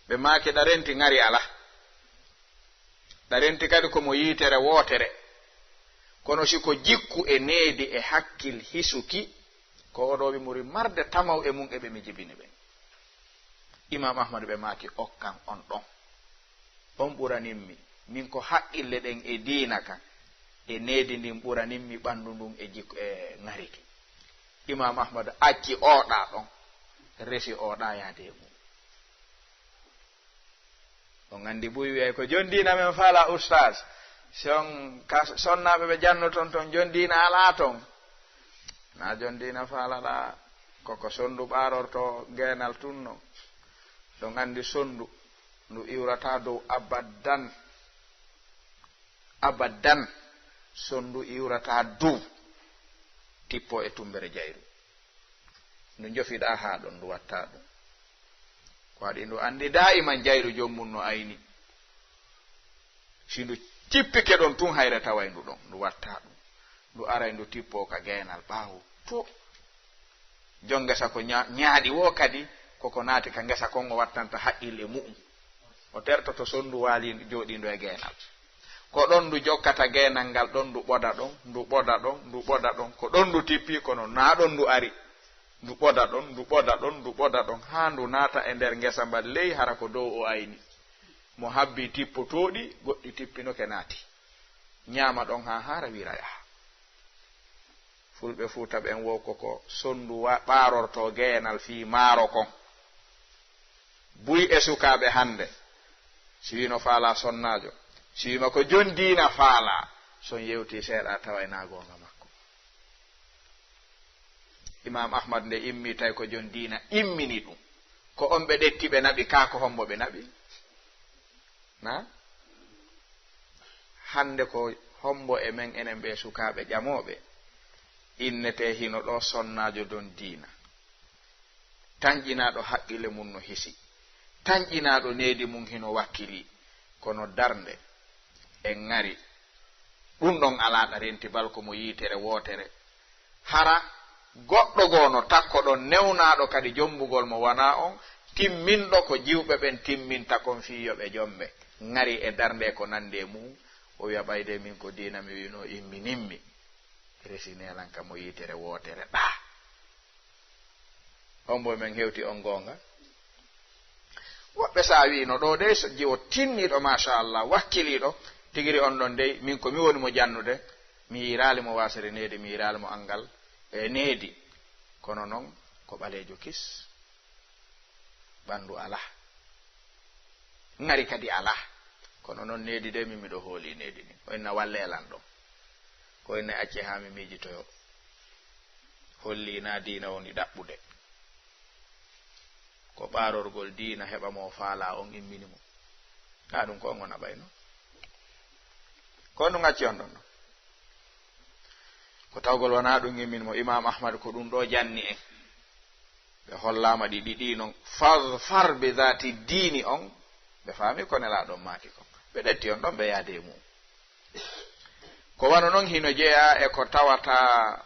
Ɓe maaki ɗa renti ŋari ala. Ɗa renti kadi ko mo yiitere wootere. Kono si ko jikku e needi e hakkil hisuki, Ko oɗo wi muri marde tamaw e mum e ɓe mi jibini ɓen. Imam Ahmadu ɓe maaki okkan on ɗon. On ɓuranimmi, min ko haqqille ɗen e diina kan, e needi ndin ɓuranimmi ɓanndu ndun e jikku e ŋariki. Imam Ahmadu acci oɗa ɗon, resi oɗa yaade e mum. On anndi buy wiyay ko jon diina men faala ustaas. Si on ka sonnaaɓe ɓe jannoton ton, jon diina alaa ton. Na jon diina faalaɗa, koko sonndu ɓaarorto geenal tun no. Ɗon anndi sonndu ndu iwrata dow abadan. Abadan sonndu iwrata dow tippo e tumbere jayru. Ndu jofiɗa haa ɗon, ndu watta ɗum. Ko waɗi ndu anndi daa'iman jayru joom mum no ayni. Si ndu tippike ɗon tun, hayre taway ndu ɗon, ndu watta ɗum. Ndu aray ndu tippo ka geenal ɓaawo to. Jon ngesa ko ña-, ñaaɗi wo kadi, koko naati ka ngesa kon o wattanta haqqille mu'um. O tertoto sonndu waali jooɗiindu e geenal. Ko ɗon ndu jokkata geenal ngal ɗon, ndu ɓoda ɗon, ndu ɓoda ɗon, ndu ɓoda ɗon. Ko ɗon ndu tippi, kono na ɗon ndu ari. Ndu ɓoda ɗon, ndu ɓoda ɗon, ndu ɓoda ɗon, haa ndu naata e nder ngesa mban ley, hara ko dow o ayni. Mo habbi tippotooɗi, goɗɗi tippinoke naati. Ñaama ɗon haa haara wira yaha. Fulɓe Fuuta ɓen wo ko ko sonndu wa-, ɓaarorto geenal fii maaro kon. Buy e sukaaɓe hannde, si wino faala sonnaajo, si wima ko jon diina faala, so on yewti seeɗa taway na goonga makko. Imam Ahmad nde immi tawi ko jon diina immini ɗum. Ko on ɓe ɗetti ɓe naɓi kaa ko hombo ɓe naɓi? Na? Hannde ko hombo e men enen ɓe sukaaɓe ƴamooɓe innetee hino ɗo sonnaajo don diina? Tanƴinaaɗo haqqille mum no hisi. Tanƴinaaɗo needi mum hino wakkili. Kono darnde e ŋari, ɗum ɗon alaa ɗa renti bal ko mo yiitere wootere. Hara goɗɗo goo no takko ɗon newnaaɗo kadi jombugol mo wanaa on, timminɗo ko jiwɓe ɓen timminta kon fii yo ɓe jombe. Ŋari e darnde e ko nandi e mum, o wi'a ɓayde min ko diina mi wi'unoo imminimmi. Resi neelan ka mo yiitere wootere ɗaa. On mbo men hewti on goonga. Woɓɓe sa wi'ino ɗo dey so jiwo tinniiɗo, machallah, wakkiliiɗo, tigiri on ɗon dey, min ko mi woni mo jannude, mi yiiraali mo waasere needi, mi yiiraali mo anngal e needi. Kono non ko ɓaleejo kis, ɓanndu alaa. Ŋari kadi alaa. Kono non needi de, min miɗo hooli needi ndin. O inna wallee lan ɗon. Ko inna acce haa mi miijitoyo. Holli na diina woni ɗaɓɓude. Ko ɓaarorgol diina heɓa mo faala on immini mo. Ka ɗum ko on wona ɓayno. Ko on ɗum acci on ɗon ɗon. Ko tawgol wona ɗum immini mo. Imam Ahmad ko ɗum ɗo janni en. Ɓe hollaama ɗi ɗiɗi non, fadfar bi dhati diini on, ɓe faami ko Nelaaɗo on maaki kon. Ɓe ɗetti on ɗon, ɓe yaade e mum. Ko wano non hino jeyaa e ko tawata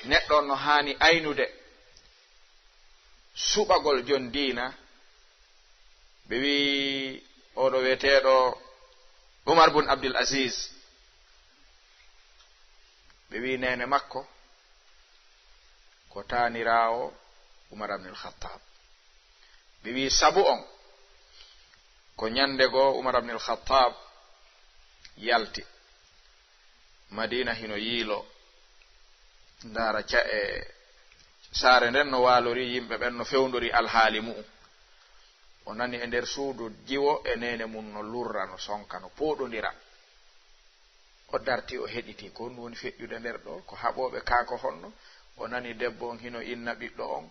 neɗɗo on no haani aynude suɓagol jon diina. Ɓe wi'i oɗo wi'eteeɗo Umar bun Abdul Aziz, ɓe wi'i neene makko ko taaniraawo Umar ibn al-Khattab. Ɓe wi'i sabu on, ko ñande goo Umar ibn al-Khattab yalti Madina, hino yiilo, ndaara ca'e saare nden no waalori, yimɓe ɓen no fewndori alhaali mu'um. O nani e nder suudu jiwo e neene mum no lurra, no sonka, no pooɗondira. O darti, o heɗiti, ko honɗum woni feƴƴude nder ɗo? Ko haɓooɓe kaa ko honno? O nani debbo on hino inna ɓiɗɗo on,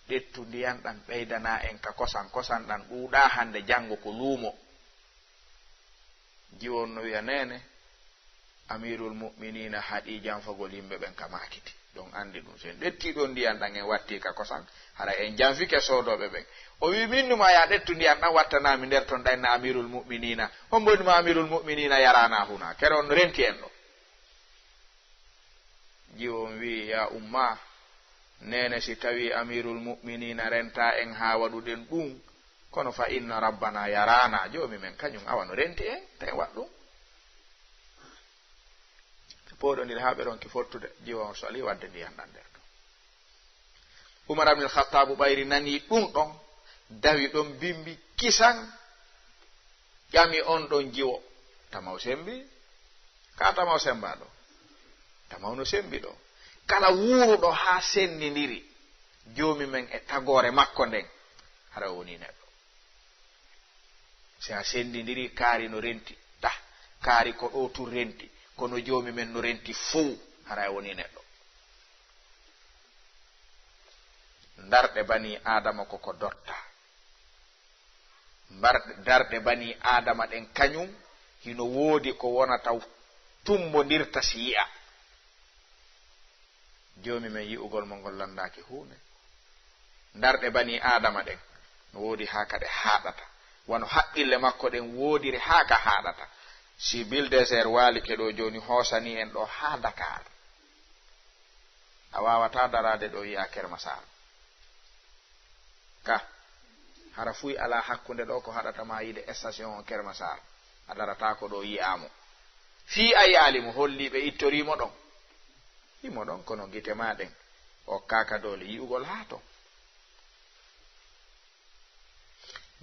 "Ƴettu ndiyan ɗan, ɓeydana en ka kosan, kosan ɗan ɗuuɗaa hannde, janngo ko luumo." Jiwo on no wi'a, "Neene, Amirul Mu'miniina haɗii janfagol yimɓe ɓen ka maakiti. Ɗon anndi ɗum. So en ƴettii ɗon ndiyan ɗan, en wattii ka kosan, hara en janfike soodooɓe ɓen." O wi'i, "Min numa ya ƴettu ndiyan ɗan, wattanaa mi nder ton, ɗan na Amirul Mu'miniina. Hombo numa Amirul Mu'miniina yaraana huna? Kere on renti en ɗo." Jiwo on wi'i, "Ya umma, neene, si tawii Amirul Mu'miniina rentaa en haa waɗuɗen ɗum, kono fa inna Rabbana yaraana, Joomi men kañum awa no renti en, ta en waɗ ɗum." Ɓe pooɗondiri haa ɓe ronki fottude, jiwo on sali wadde ndiyan ɗan nder ton. Umar abnil Khattabu ɓayri nani ɗum ɗon, dawi ɗon bimbi kisan, ƴami on ɗon jiwo. Tamaw sembi? Ka tamaw sembaɗo? Tamaw no sembi ɗo. Kala wuuruɗo haa sendindiri joomi men e tagoore makko nden, hara o woni neɗɗo. Si a sendindiri, kaari no renti. Tah, kaari ko ɗo tun renti, kono joomi men no renti fow, hara o woni neɗɗo. Ndarɗe bani Aadama ko ko dotta. Mbar-, darɗe bani Aadama ɗen kañum hino woodi ko wonata tumbondirta si yi'a. Joomi men yi'ugol mo ngol lanndaaki huunde. Ndarɗe bani Aadama ɗen no woodi haa ka ɗe haaɗata. Wano haqqille makko ɗen woodiri haa ka haaɗata. Si Bulldozer waalike ɗo jooni hoosani en ɗo haa Dakar. A waawataa daraade ɗo yi'a Kermasaar. Ka, hara fuy alaa hakkunde ɗo ko haɗata ma yi'ude station on Kermasaar. A darataako ɗo yi'aa mo. Fii a yi'aali mo, holli ɓe ittorii mo ɗon. Himo ɗon, kono gite maa ɗen okkaaka doole yi'ugol haa ton.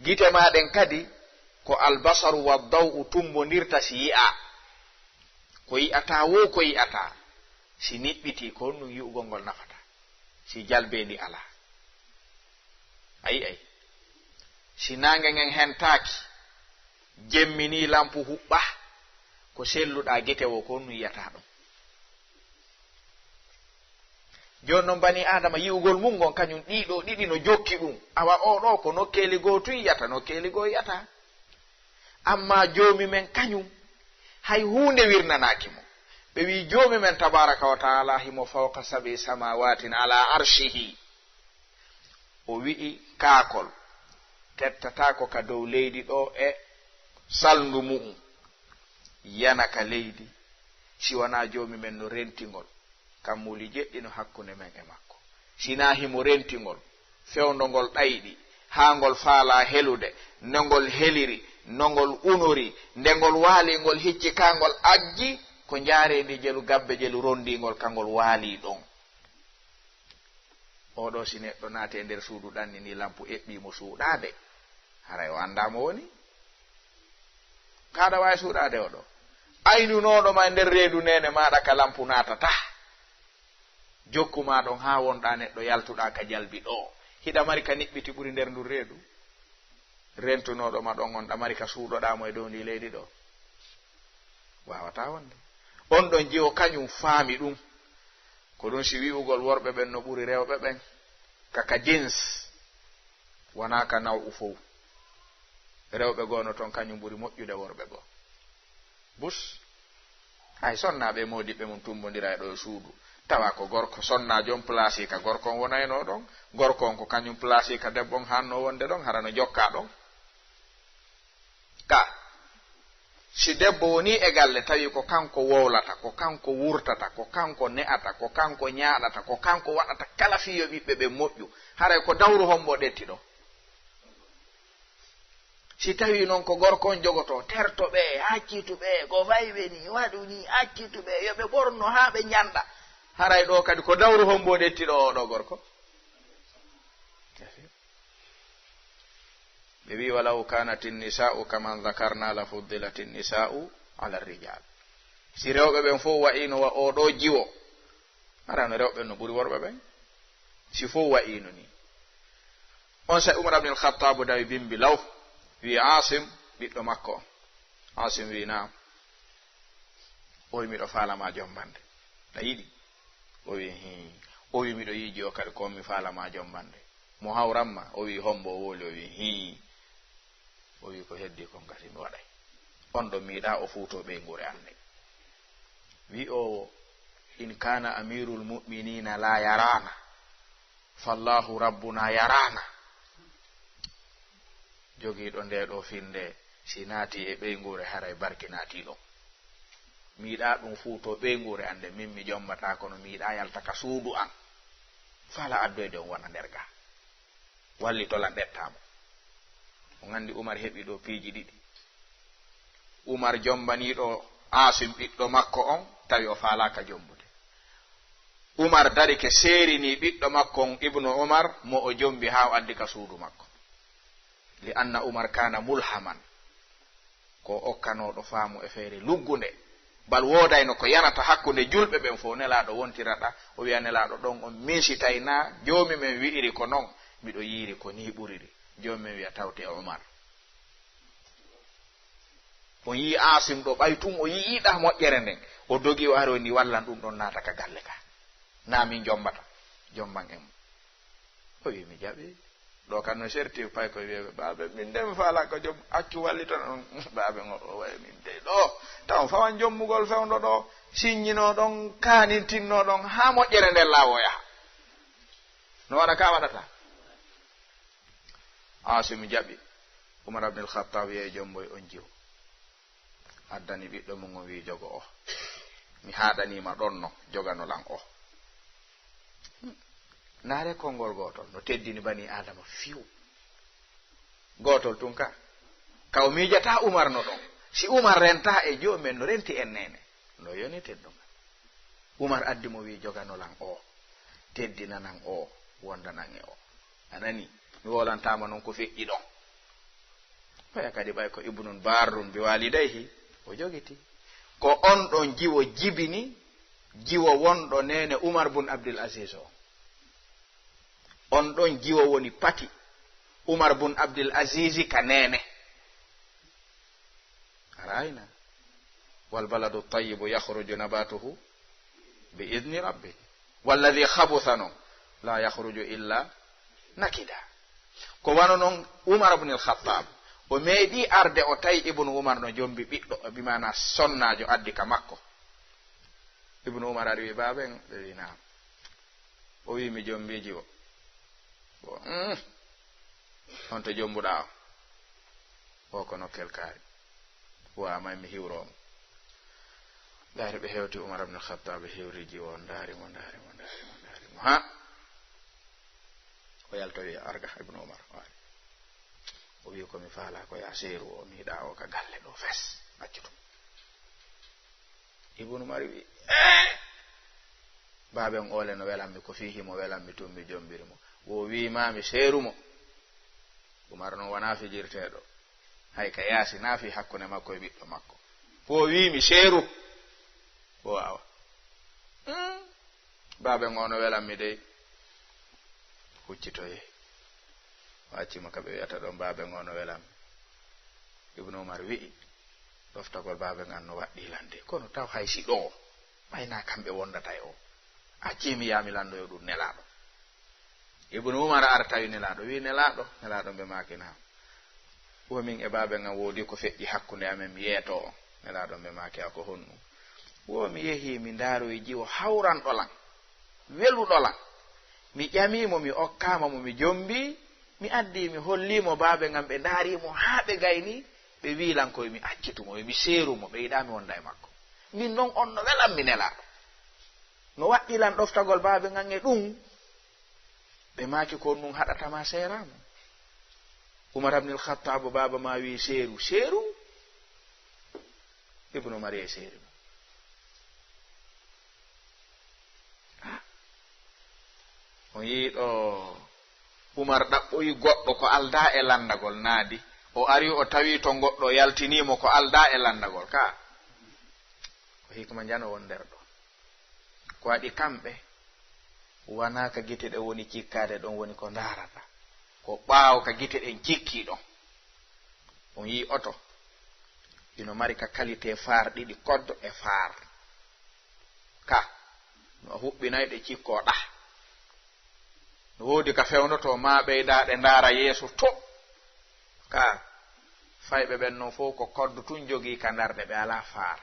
Gite maa ɗen kadi ko albasaru wa daw'u tumbondirta si yi'aa. Ko yi'ataa woo ko yi'ataa. Si niɓɓitii, ko honɗum yi'ugol ngol nafata? Si jalbeendi alaa. A yi'ay. Si naange ngen hentaaki, jemmi nii lampu huɓɓaa, ko selluɗaa gite woo, ko honɗum yi'ataa ɗum? Jooni non, banii Aadama yi'ugol mun ngon, kañum ɗii ɗoo ɗiɗi no jokki ɗum. Awa oo ɗoo ko nokkeeli goo tun yi'ata, nokkeeli goo yi'ata. Ammaa Joomi men kañum, hay huunde wirnanaaki mo. Ɓe wi'i, Joomi men tabaaraka wa ta'aala himo fawqa sab'i samaawatin alaa arshihi. O wi'i, kaakol tettataako ka dow leydi ɗoo e salndu mu'un, yana ka leydi, si wanaa Joomi men no renti ngol. Kammuuli jeɗɗi no hakkunde men e makko. Si naa himo renti ngol, fewndo ngol ɗayɗi, haa ngol faalaa helude, no ngol heliri, no ngol unori, nde ngol waali, ngol hicci ka ngol ajji, ko njaareendi jelu, gabbe jelu rondii ngol, ka ngol waali ɗon. Oo ɗoo, si neɗɗo naati e nder suudu ɗanni nii, lampu eɓɓii mo suuɗaade, haray o anndaa mo woni. Ka aɗa waawi suuɗaade oo ɗoo. Aynunooɗo ma e nder reedu neene maaɗa ka lampu naatataa. Jokku ma ɗon haa wonɗaa neɗɗo yaltuɗaa ka jalbi ɗoo. Hiɗa mari ka niɓɓiti ɓuri nder ndun reedu? Rentunooɗo ma ɗon on, ɗa mari ka suuɗoɗaa mo e dow ndii leydi ɗoo? Waawataa wonde. On ɗon jiwo kañum faami ɗum. Ko ɗum si wi'ugol worɓe ɓen no ɓuri rewɓe ɓen, ka, ka jins, wanaa ka naw'u fow. Rewɓe goo no ton kañum ɓuri moƴƴude worɓe goo. Bus, hay sonnaaɓe e moodiɓɓe mum tumbondira e ɗoo e suudu. Tawa ko gorko sonnaajo on plaasi ka gorko on wonaynoo ɗon. Gorko on ko kañum plaasi ka debbo on haannoo wonde ɗon, hara no jokkaa ɗon. Ka, si debbo wonii e galle, tawi ko kanko wowlata, ko kanko wurtata, ko kanko ne'ata, ko kanko ñaaɗata, ko kanko waɗata kala fii yo ɓiɓɓe ɓen moƴƴu, haray ko dawru hombo ɗetti ɗoo? Si tawii non ko gorko on jogotoo, terto ɓe, accitu ɓe, ko fayɓe nii, waɗu nii, accitu ɓe, yo ɓe ɓorno haa ɓe ñanɗa. Haray ɗoo kadi ko dawru hombo ɗetti ɗoo oo ɗoo gorko? Ɓe wi'i, "Walaw kanati nisa'u kaman dhakarna la fuddilati nisa'u ala rijal." Si rewɓe ɓen fow wa'iino wa oo ɗoo jiwo, arano rewɓe ɓen no ɓuri worɓe ɓen. Si fow wa'iino nii. On saa'i Umar ibn al-Khattab dawi bimbi law, wi'i, "Asim, ɓiɗɗo makko on." Asim wi'i, "Naam." O wi'i, "Miɗo faala ma jombande. A yiɗi?" O wi'i, "Hii." O wi'i, "Miɗo yiiji o kadi, ko mi faala ma jombande. Mo hawran ma?" O wi'i, "Hombo?" O wowli, o wi'i, "Hii." O wi'i, "Ko heddii kon kasi mi waɗay." On ɗon mi yiɗaa o fuutoo ɓeynguure an nden. Wi'oowo, "In kana amirul mu'minina la yarana, fallahu rabbuna yarana." Jogiiɗo ndee ɗoo finnde, si naati e ɓeynguure, haray barki naati ɗon. Mi yiɗaa ɗum fuutoo ɓeynguure an nden, min mi jombataa, kono mi yiɗaa yalta ka suudu an. Faala addoyde on wona nder gaa. Wallitol an ɓettaa mo. On anndi Umar heɓi ɗoo piiji ɗiɗi. Umar jombanii ɗoo Asim ɓiɗɗo makko on, tawi o faalaaka jombude. Umar dari ke seerini ɓiɗɗo makko on, Ibnu Umar, mo o jombi haa o addi ka suudu makko. Li anna Umar kana mulhaman, ko okkanooɗo faamu e feere luggunde. Bal woodayno ko yanata hakkunde julɓe ɓen fof, Nelaaɗo wontirata, o wi'a Nelaaɗo ɗon on minsitay naa, joomi men wi'iri ko non, miɗo yiiri ko nii ɓuriri. Joomi men wi'a tawte e Umar. On yi'i Asim ɗo, ɓay tun o yi'iɗaa moƴƴere nden, o dogi o ari o ni wallan ɗum ɗon naata ka galle ka. Naa min jombata, jomban en mo. O wi mi jaɓi. Ɗo kan no serti pay ko wi'e baabe min de mi faala ko jom accu wallitan on. Baabe ngo o waye min de ɗo taw fawan jommugol fewndo ɗo, siññino ɗon, kanintinno ɗon haa moƴƴere nden laawo yaha. No waɗa ka waɗata. Asim jaɓi. Umar abdul Khattab yehi jomboy on jiwo. Addani ɓiɗɗo mum on, wi jogo o. Mi haɗanima ɗon no jogano lan o. Ndaare konngol gootol no teddini bani Aadama fiw. Gootol tun ka. Ka o miijata Umar no ɗon. Si Umar renta e joomen no renti en neene. No yoni teddungal. Umar addi mo wi jogano lan o. Teddinanan o. Wondanan e o. A nani? Mi wolantaama non ko feƴƴi ɗon. Ɓaya kadi ɓay ko Ibnun Barrun bi walidayhi o jogiti. Ko on ɗon jiwo jibini, jiwo wonɗo neene Umar bun Abdul Aziz o. On ɗon jiwo woni pati Umar bun Abdul Aziz ka neene. Arayna. Wal baladu tayyibu yakhruju nabatuhu bi idni rabbi. Walladi khabuthano la yakhruju illa nakida. Ko wano non Umar ibn al-Khattab, o meeɗi arde o tawi Ibnu Umar no jombi ɓiɗɗo, bi maana sonnaajo addi ka makko. Ibnu Umar ari wi baaben, ɓe wi naam. O wi mi jombi jiwo. Bo, mm, on to jombuɗaa o. O ko nokkel kaari. Wa may mi hiwroomo. Ndaari ɓe hewti Umar ibn Khattab, ɓe hiwri jiwo, ndaari mo, ndaari mo, ndaari mo, ndaari mo. Ha? O yaltowi arga Ibnu Umar. O wi ko mi faala ko ya seeru o, mi yiɗa o ka galle ɗo fes. Accu ɗum. Ibnu Umar wi, eh! Baaben ole no welammi, ko fii himo welammi tun mi jombiri mo. Wo wi ma mi seeru mo. Umar non wona fijirteeɗo. Hay ka yaasi na fii hakkunde makko e ɓiɗɗo makko. Wo wi mi seeru. Wo awa. Hmm. Baaben o no welammi dey. Huccitoye. O accima ka ɓe wi'ata ɗon baaben o no welammi. Ibnu Umar wi'i, ɗoftagol baaben an no waɗɗii lan dey. Kono taw hay si ɗo, ɓay na kamɓe wondata e o. Accii mi yaha mi landoyo ɗum Nelaaɗo. Ibnu Umar ara tawi Nelaaɗo, wi Nelaaɗo, Nelaaɗo mbe maaki naam. Wo min e baaben an woodi ko feƴƴi hakkunde amen, mi yeeto on. Nelaaɗo mbe maaki a ko honɗum? Wo mi yehi mi ndaaroyi jiwo hawranɗo lan, weluɗo lan. Mi ƴamii mo, mi okkaama mo, mi jombii, mi addii, mi hollii mo baaben an, ɓe ndaarii mo haa ɓe gaynii, ɓe wii lan ko yo mi accitu mo, yo mi seeru mo, ɓe yiɗaa mi wonda e makko. Min non on no welan mi Nelaaɗo. No waɗɗii lan ɗoftagol baaben an e ɗum, ɓe maaki ko on ɗum haɗata ma seeraa mo. Umar ibn al-Khattab, baaba ma wii seeru, seeru. Ibnu Umar yehi seeri mo. Ah. On yi'i ɗo Umar ɗaɓɓoyi goɗɗo ko aldaa e lanndagol naadi. O ari o tawi to goɗɗo yaltinii mo ko aldaa e lanndagol. Ka ko hikma njano won nder ɗo. Ko waɗi kamɓe wonaa ka gite ɗe woni cikkaade ɗon woni ko ndaarata. Ko ɓaawo ka gite ɗen cikkii ɗon. On yi'i oto. Ino mari ka qualité faar ɗiɗi, koddo e faar. Ka no a huɓɓinay ɗe cikkoo ɗah. No woodi ka fewndotoo maa ɓeydaa ɗe ndaara yeeso to. Ka fayɓe ɓen non fof ko koddo tun jogii ka ndarɗe, ɓe alaa faar.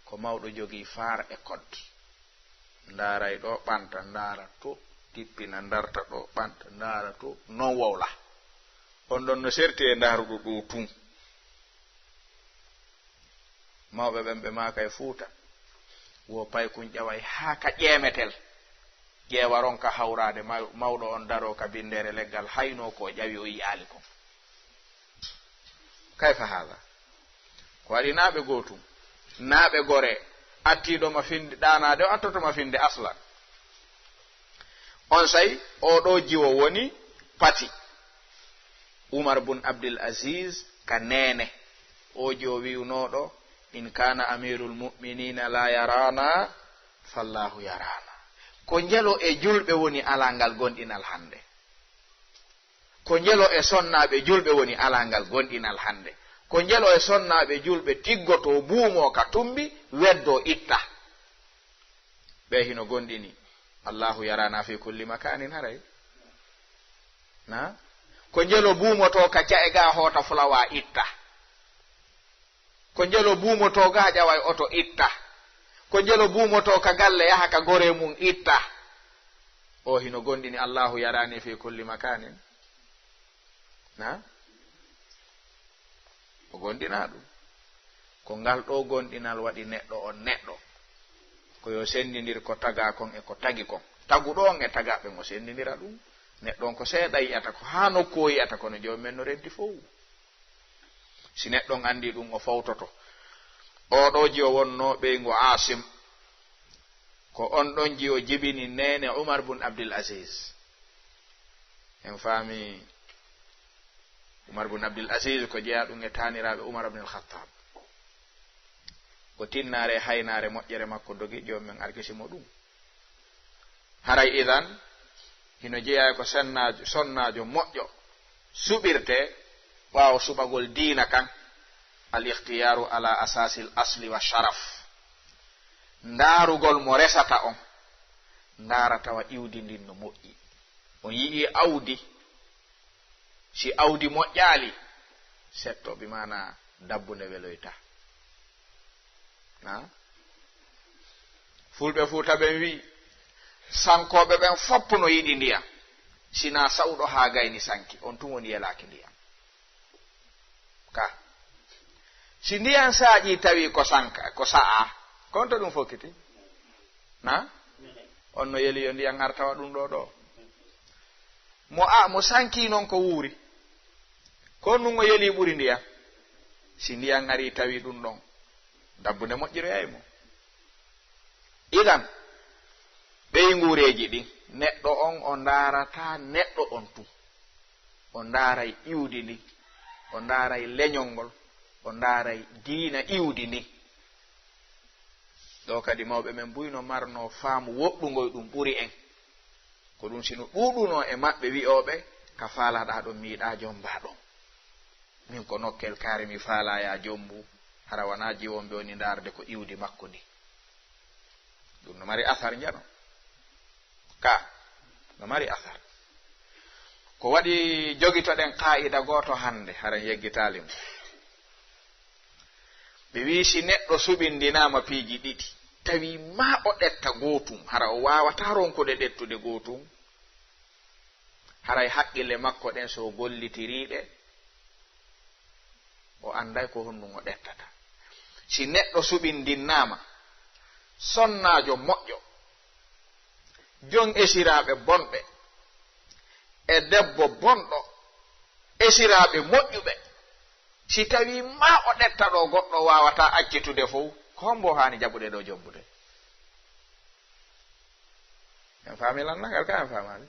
Ko mawɗo jogii faar e koddo. Ndaaray ɗo, ɓanta, ndaara to, tippina, ndarta ɗo, ɓanta, ndaara to, non wowla. On ɗon no serti e ndaaruɗo ɗo tun. Mawɓe ɓen ɓe maaka e Fuuta, wo paykun ƴaway haa ka ƴeemetel. Ƴeewa ronka hawraade, maw-, mawɗo on daroo ka binndeere leggal, haynoo ko o ƴawi o yi'aali kon. Kayfa haada? Ko waɗi naa ɓe gootum, naa ɓe goree, Attiiɗo ma finde ɗaanaade o, attoto ma finde aslan. On say, oo ɗoo jiwo woni pati Umar bun Abdul Aziz ka neene. Oo jiwo wi'unooɗo, "In kaana amiirul mu'miniina laa yaraana, fallaahu yaraana." Ko njelo e julɓe woni alaa ngal gonɗinal hannde. Ko njelo e sonnaaɓe julɓe woni alaa ngal gonɗinal hannde. Ko njelo e sonnaaɓe julɓe tiggotoo, buumoo ka tumbi, weddoo, itta. Ɓe hino gonɗini. Allaahu yaraana fii kulli makaanin haray. Na? Ko njelo buumotoo ka ja'e gaa hoota fulawaa itta. Ko njelo buumotoo gaa ƴawa e oto itta. Ko njelo buumotoo ka galle yaha ka goree mum itta. O hino gonɗini Allaahu yaraani fii kulli makaanin. Na? O gonɗinaa ɗum. Ko ngal ɗoo gonɗinal waɗi neɗɗo on neɗɗo. Ko yo senndindir ko tagaa kon e ko tagi kon. Taguɗo on e tagaa ɓen o senndindira ɗum. Neɗɗo on ko seeɗa yi'ata, ko haa nokku o yi'ata, kono joomum en no renti fow. Si neɗɗo on anndii ɗum, o fowtoto. Oo ɗoo jiwo wonnoo ɓeyngu Aasim. Ko on ɗon jiwo jibini neene Umar bun Abdul Aziz. En faami Umar bun Abdul Aziz ko jeyaa ɗum e taaniraaɓe Umar bun Al-Khattab. Ko tinnaare e haynaare moƴƴere makko dogi, joomum en arkisi mo ɗum. Haray idan, hino jeyaa e ko sennaajo, sonnaajo moƴƴo suɓirtee ɓaawo suɓagol diina kan, al ikhtiyaaru ala asaasil asli wa sharaf. Ndaarugol mo resata on, ndaara tawa iwdi ndin no moƴƴi. On yi'ii awdi, si awdi moƴƴaali, setto bi maana dabbu nde weloyta. Na? Fulɓe Fuuta ɓen wi'i, sankooɓe ɓen fopp no yiɗi ndiyam. Sinaa sa'uɗo haa gayni sanki, on tun woni yelaaki ndiyam. Ka. Si ndiyam saaƴii tawi ko sanka, ko sa'a, kon to ɗum fokkiti? Na? On no yeli yo ndiyam ar tawa ɗum ɗoo ɗoo. Mo a, mo sankii non ko wuuri. Ko nun o yeli ɓuri ndiyam. Si ndiyam arii tawi ɗum ɗon, dabbu nde moƴƴiroyay mo. Idan, ɓeynguureeji ɗin, neɗɗo on o ndaarataa neɗɗo on tun. O ndaaray iwdi ndin, o ndaaray leñol ngol, o ndaaray diina iwdi ndin. Ɗoo kadi mawɓe men buy no marnoo faamu woɗɗungoy ɗum ɓuri en. Ko ɗum si no ɗuuɗunoo e maɓɓe wi'ooɓe, ka faalaɗaa ɗon mi yiɗaa jommbaa ɗon. Min ko nokkel kaari mi faalaa yaa jommbu, hara wanaa jiwon ɓe woni ndaarde ko iwdi makko ndin. Ɗum no mari asar njano. Ka, no mari asar. Ko waɗi jogitoɗen qaa'ida gooto hannde, hara en yeggitaali mo. Ɓe wi'i si neɗɗo suɓindinaama piiji ɗiɗi, tawi maa o ɗetta gootum, hara o waawataa ronkude ɗettude gootum, haray haqqille makko ɗen so o gollitirii ɗe, o annday ko honɗum o ɗettata. Si neɗɗo suɓindinnaama, sonnaajo moƴƴo, jon esiraaɓe bonɓe, e debbo bonɗo, esiraaɓe moƴƴuɓe, si tawii maa o ɗetta ɗo goɗɗo waawataa accitude fow, ko hombo haani jaɓude ɗo jombude? En faami lannangal ka, en faamaali?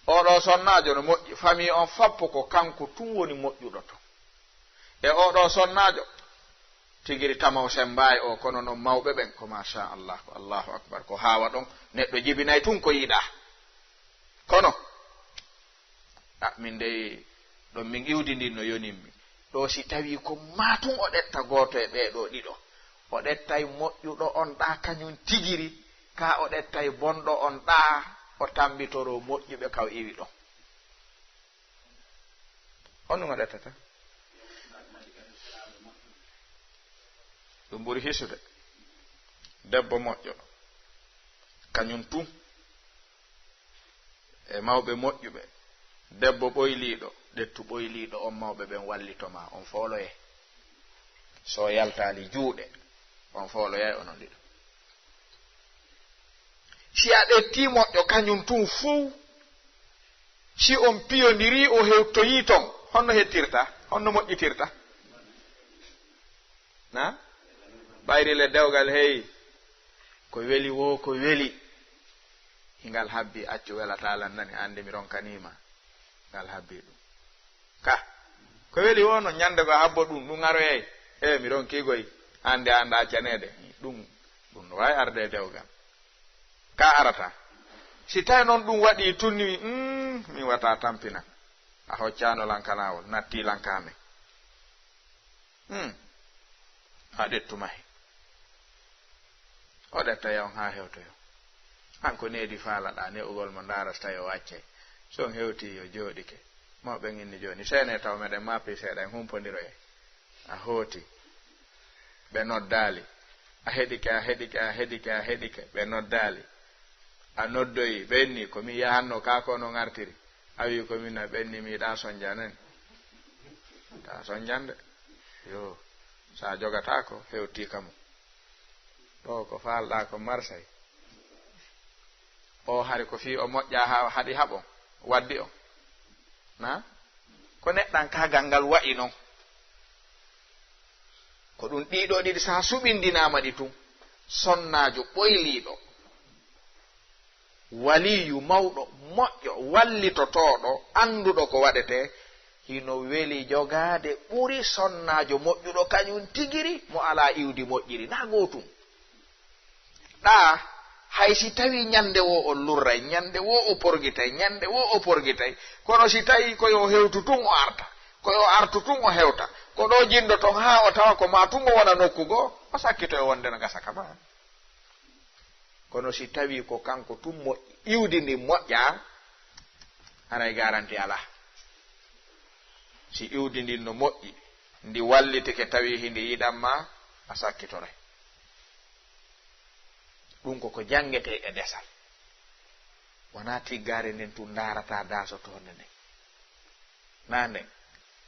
Oɗo sonnaajo no moƴƴi, famii on fappo ko kanko tun woni moƴƴuɗo ton. E oɗo sonnaajo, tigiri tamaw sembaay o, kono non mawɓe ɓen ko machallah, ko Allahu akbar, ko haawa ɗon, neɗɗo jibinay tun ko yiɗaa. Kono, a, min dey, ɗon min iwdi ndin no yonimmi. Ɗo si tawii ko maa tun o ɗetta gooto e ɓee ɗoo ɗiɗo, o ɗettay moƴƴuɗo on ɗaa kañun tigiri, kaa o ɗettay bonɗo on ɗaa, o tambitoroo moƴƴuɓe ka o iwi ɗon. Honɗum o ɗettata? Ɗum ɓuri hisude. Debbo moƴƴo, kañum tun, e mawɓe moƴƴuɓe, debbo ɓoyliiɗo, ɗettu ɓoyliiɗo on, mawɓe ɓen wallito ma, on fooloye. So yaltaali juuɗe, on fooloyay onon ɗiɗo. Si a ɗettii moƴƴo kañum tun fow, si on piyondirii, o hewtoyii ton, honno hettirta? Honno moƴƴitirta? Na? Ɓayri le dewgal, hey, ko weli woo, ko weli. Hingal habbi, accu welataa lan nani, anndi mi ronkanii ma. Ngal habbi ɗum. Ka, ko weli woo no ñande ko habbo ɗum, ɗum aroyay. E, mi ronkii goy, anndi anndaa ceneede. Ɗum, ɗum no waawi arde e dewgal. Ka arata. Si tawi noon ɗum waɗii tunni, mm, mi wata tampina. A hoccaano lan kanawol, nattii lan kaamen. Hmm. A ɗettu mahi. O ɗetta yon haa hewtoyo. An ko needi faalaɗaa, ne'ugol mo ndaara si tawi o accay. So on hewtii yo jooɗike. Mawɓe ɓen inni jooni, seenee taw meɗen maapi seeɗa, en humpondiroye. A hooti. Ɓe noddaali. A heɗike, a heɗike, a heɗike, a heɗike. Ɓe noddaali. A noddoyi, ɓe inni, ko mi yahanno, kaa ko no ngartiri. A wii ko min a ɓenni, mi yiɗaa sonjan en. Taa sonjande. Yo, sa jogataako, hewtii ka mum. Ɗo ko faalɗaa ko Marsay. O hari ko fii o moƴƴa haa haɗi haɓon, waddi on. Na? Ko neɗɗankaagal ngal wa'i non. Ko ɗum ɗiɗo ɗiɗi, sa suɓindinaama ɗi tun, sonnaajo ɓoyliiɗo, waliyu mawɗo, moƴƴo, wallitotooɗo, annduɗo ko waɗetee, hino weli jogaade ɓuri sonnaajo moƴƴuɗo kañum tigiri mo alaa iwdi moƴƴiri. Na gootum. Ɗa, hay si tawi ñande woo o lurray, ñande woo o porgitay, ñande woo o porgitay, kono si tawi ko yo hewtu tun o arta, ko yo artu tun o hewta, ko ɗo jindo ton haa o tawa ko ma tun o wona nokku goo, o sakkitoyo wonde no gasa kama. Kono si tawi ko kanko tun moƴƴi, iwdi ndin moƴƴa, haray garanti alaa. Si iwdi ndin no moƴƴi, ndi wallitike tawi hindi yiɗan ma, a sakkitoray. Ɗum ko ko janngetee e desal. Wonaa tiggaare nden tun ndaarataa daasotoonde nden. Naa nden,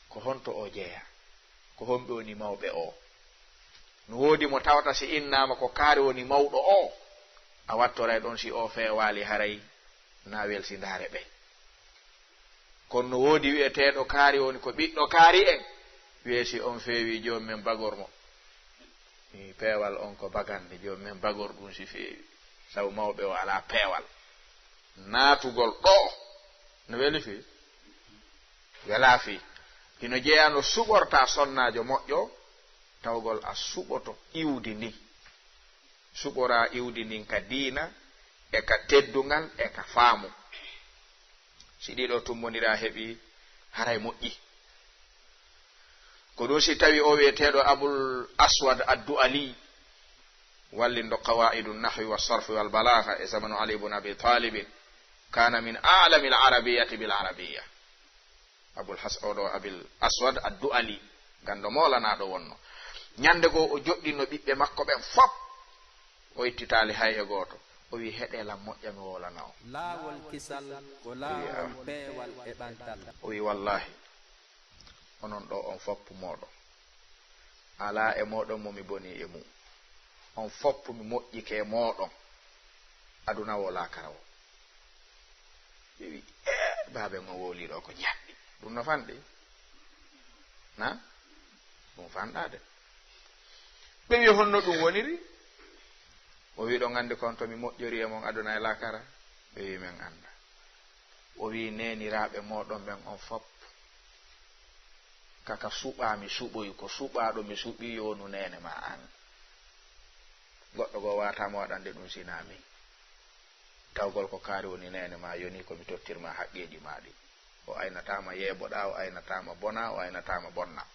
ko honto o jeyaa? Ko homɓe woni mawɓe o? No woodi mo tawata si innaama ko kaari woni mawɗo o, a wattoray ɗon si o feewaali haray na welsindaare ɓe. Kono no woodi wi'eteeɗo kaari woni ko ɓiɗɗo kaari en, wi'e si on feewi joom men bagor mo. Mi peewal on ko bagande, joom men bagor ɗum si feewi. Sabu mawɓe o alaa peewal. Naatugol ɗo, no weli fii? Welaa fii. Hino jeyaa no suɓortaa sonnaajo moƴƴo, tawgol a suɓoto iwdi ndin. Suɓoraa iwdi ndin ka diina, e ka teddungal, e ka faamu. Si ɗiɗo tummbondira heɓi, haray moƴƴi. Ko ɗum si tawi o wi'eteeɗo Abul Aswad Addu'ali, wallindo Qawaa'idu Nahwi wa Sarfi wal Balaaga e zamanu Ali ibn Abi Talibin, kana min a'lamil arabiyati bil arabiyya. Abul Has-, oɗo Abil Aswad Addu'ali, ganndo moolanaaɗo wonno. Ñande goo o joɗɗinno ɓiɓɓe makko ɓen fop, o ittitaali hay e gooto. O wi'i, "Heɗee lan moƴƴa mi wowlana on." Laawol kisal ko laawol peewal e ɓantal. O wi'i, "Wallaahi, onon ɗo on foppu mooɗon. Alaa e mooɗon mo mi bonii e mum. On foppu mi moƴƴike e mooɗon. Aduna wo laakara wo." Ɓe wi'i, "Ee, baaben on wowlii ɗo ko ñaɗɗi. Ɗum no fanɗi." Na? Ɗum fanɗaade. Ɓe wi'i, "Honno ɗum woniri?" O wi'i, "Ɗon anndi kon to mi moƴƴori e mon aduna e laakara?" Ɓe wi'i, "Men annda." O wi'i, "Neeniraaɓe mooɗon ɓen on fop, kaka suɓaa mi suɓoyi, ko suɓaaɗo mi suɓii yo wonu neene maa an. Goɗɗo goo waataama waɗande ɗum sinaa min. Tawgol ko kaari woni neene maa, yoni ko mi tottir ma haqqeeji maa ɗi. O aynataa ma yeeboɗaa, o aynataa ma bonaa, o aynataa ma bonnaa.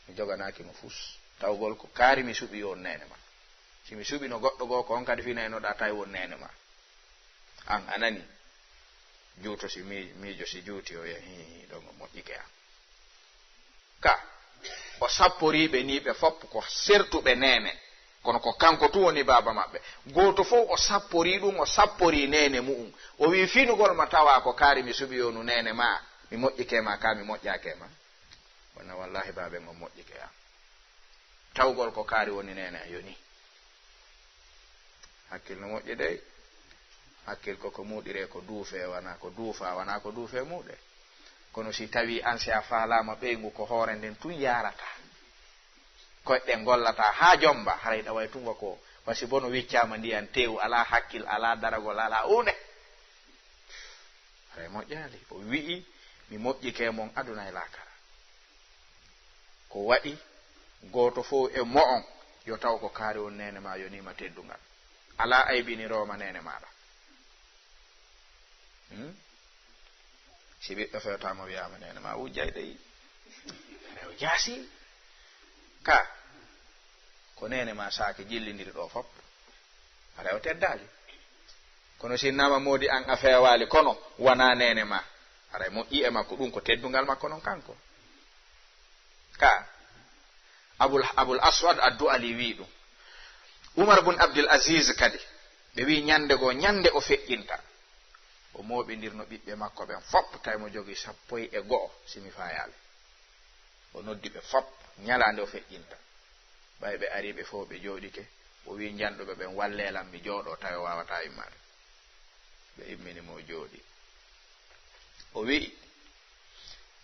Mi joganaaki mo fus. Tawgol ko kaari mi suɓi yo won neene ma. Si mi suɓino goɗɗo goo, ko on kadi finaynoɗaa tawi won neene ma. An a nani? Juuto si mi-, miijo si juuti, o wi'a, 'Hii, ɗon o moƴƴike an.'" Ka, o sapporii ɓe nii ɓe fop ko sertuɓe neene, kono ko kanko tun woni baaba maɓɓe. Gooto fof o sapporii ɗum, o sapporii neene mu'un. O wi'i, "Finugol ma tawa ko kaari mi suɓi yo wonu neene ma, mi moƴƴike ma, ka mi moƴƴaake ma." Wona, "Wallaahi, baaben on moƴƴike an. Tawgol ko kaari woni neene an, yoni." Hakkil no moƴƴi dey. Hakkil ko ko muuɗiree, ko duufee, wanaa ko duufaa, wanaa ko duufee muuɗee. Kono si tawii an si a faalaama ɓeyngu, ko hoore nden tun yaarata. koyɗe ngollata haa jomba, haray ɗaway tun wa ko, wa si bono wiccaama ndiyan teewu, alaa hakkil, alaa daragol, alaa huunde. Haray moƴƴaali. O wi'i, "Mi moƴƴike mon aduna e laakara." Ko waɗi, gooto fow e mo'on, yo taw ko kaari on neene maa yoniima teddungal. Alaa aybinirooma neene maaɗa. Hmm? Si ɓiɗɗo fewtaama wiyaama neene maa wujjay dey. Rew jaasi. Ka, ko neene maa saaki jillindiri ɗo fop. Haray o teddaali. Kono si nama moodi an a feewaali, kono wanaa neene maa. Haray moƴƴi e makko, ɗum ko teddungal makko non kanko. Ka, Abul, Abul Aswad Addu'ali wi'i ɗum. Umar bun Abdul Aziz kadi, ɓe wi'i ñande goo, ñande o feƴƴinta. O mooɓindirno ɓiɓɓe makko ɓen fop, tawi mo jogii sappo e go'o, si mi faayaali. O noddi ɓe fop, ñalaande o feƴƴinta. Ɓay ɓe arii ɓe fow ɓe jooɗike, o wi'i njanɗuɓe ɓen, "Wallee lan mi jooɗoo, tawi o waawataa immaade." Ɓe immini mo o jooɗii. O wi'i,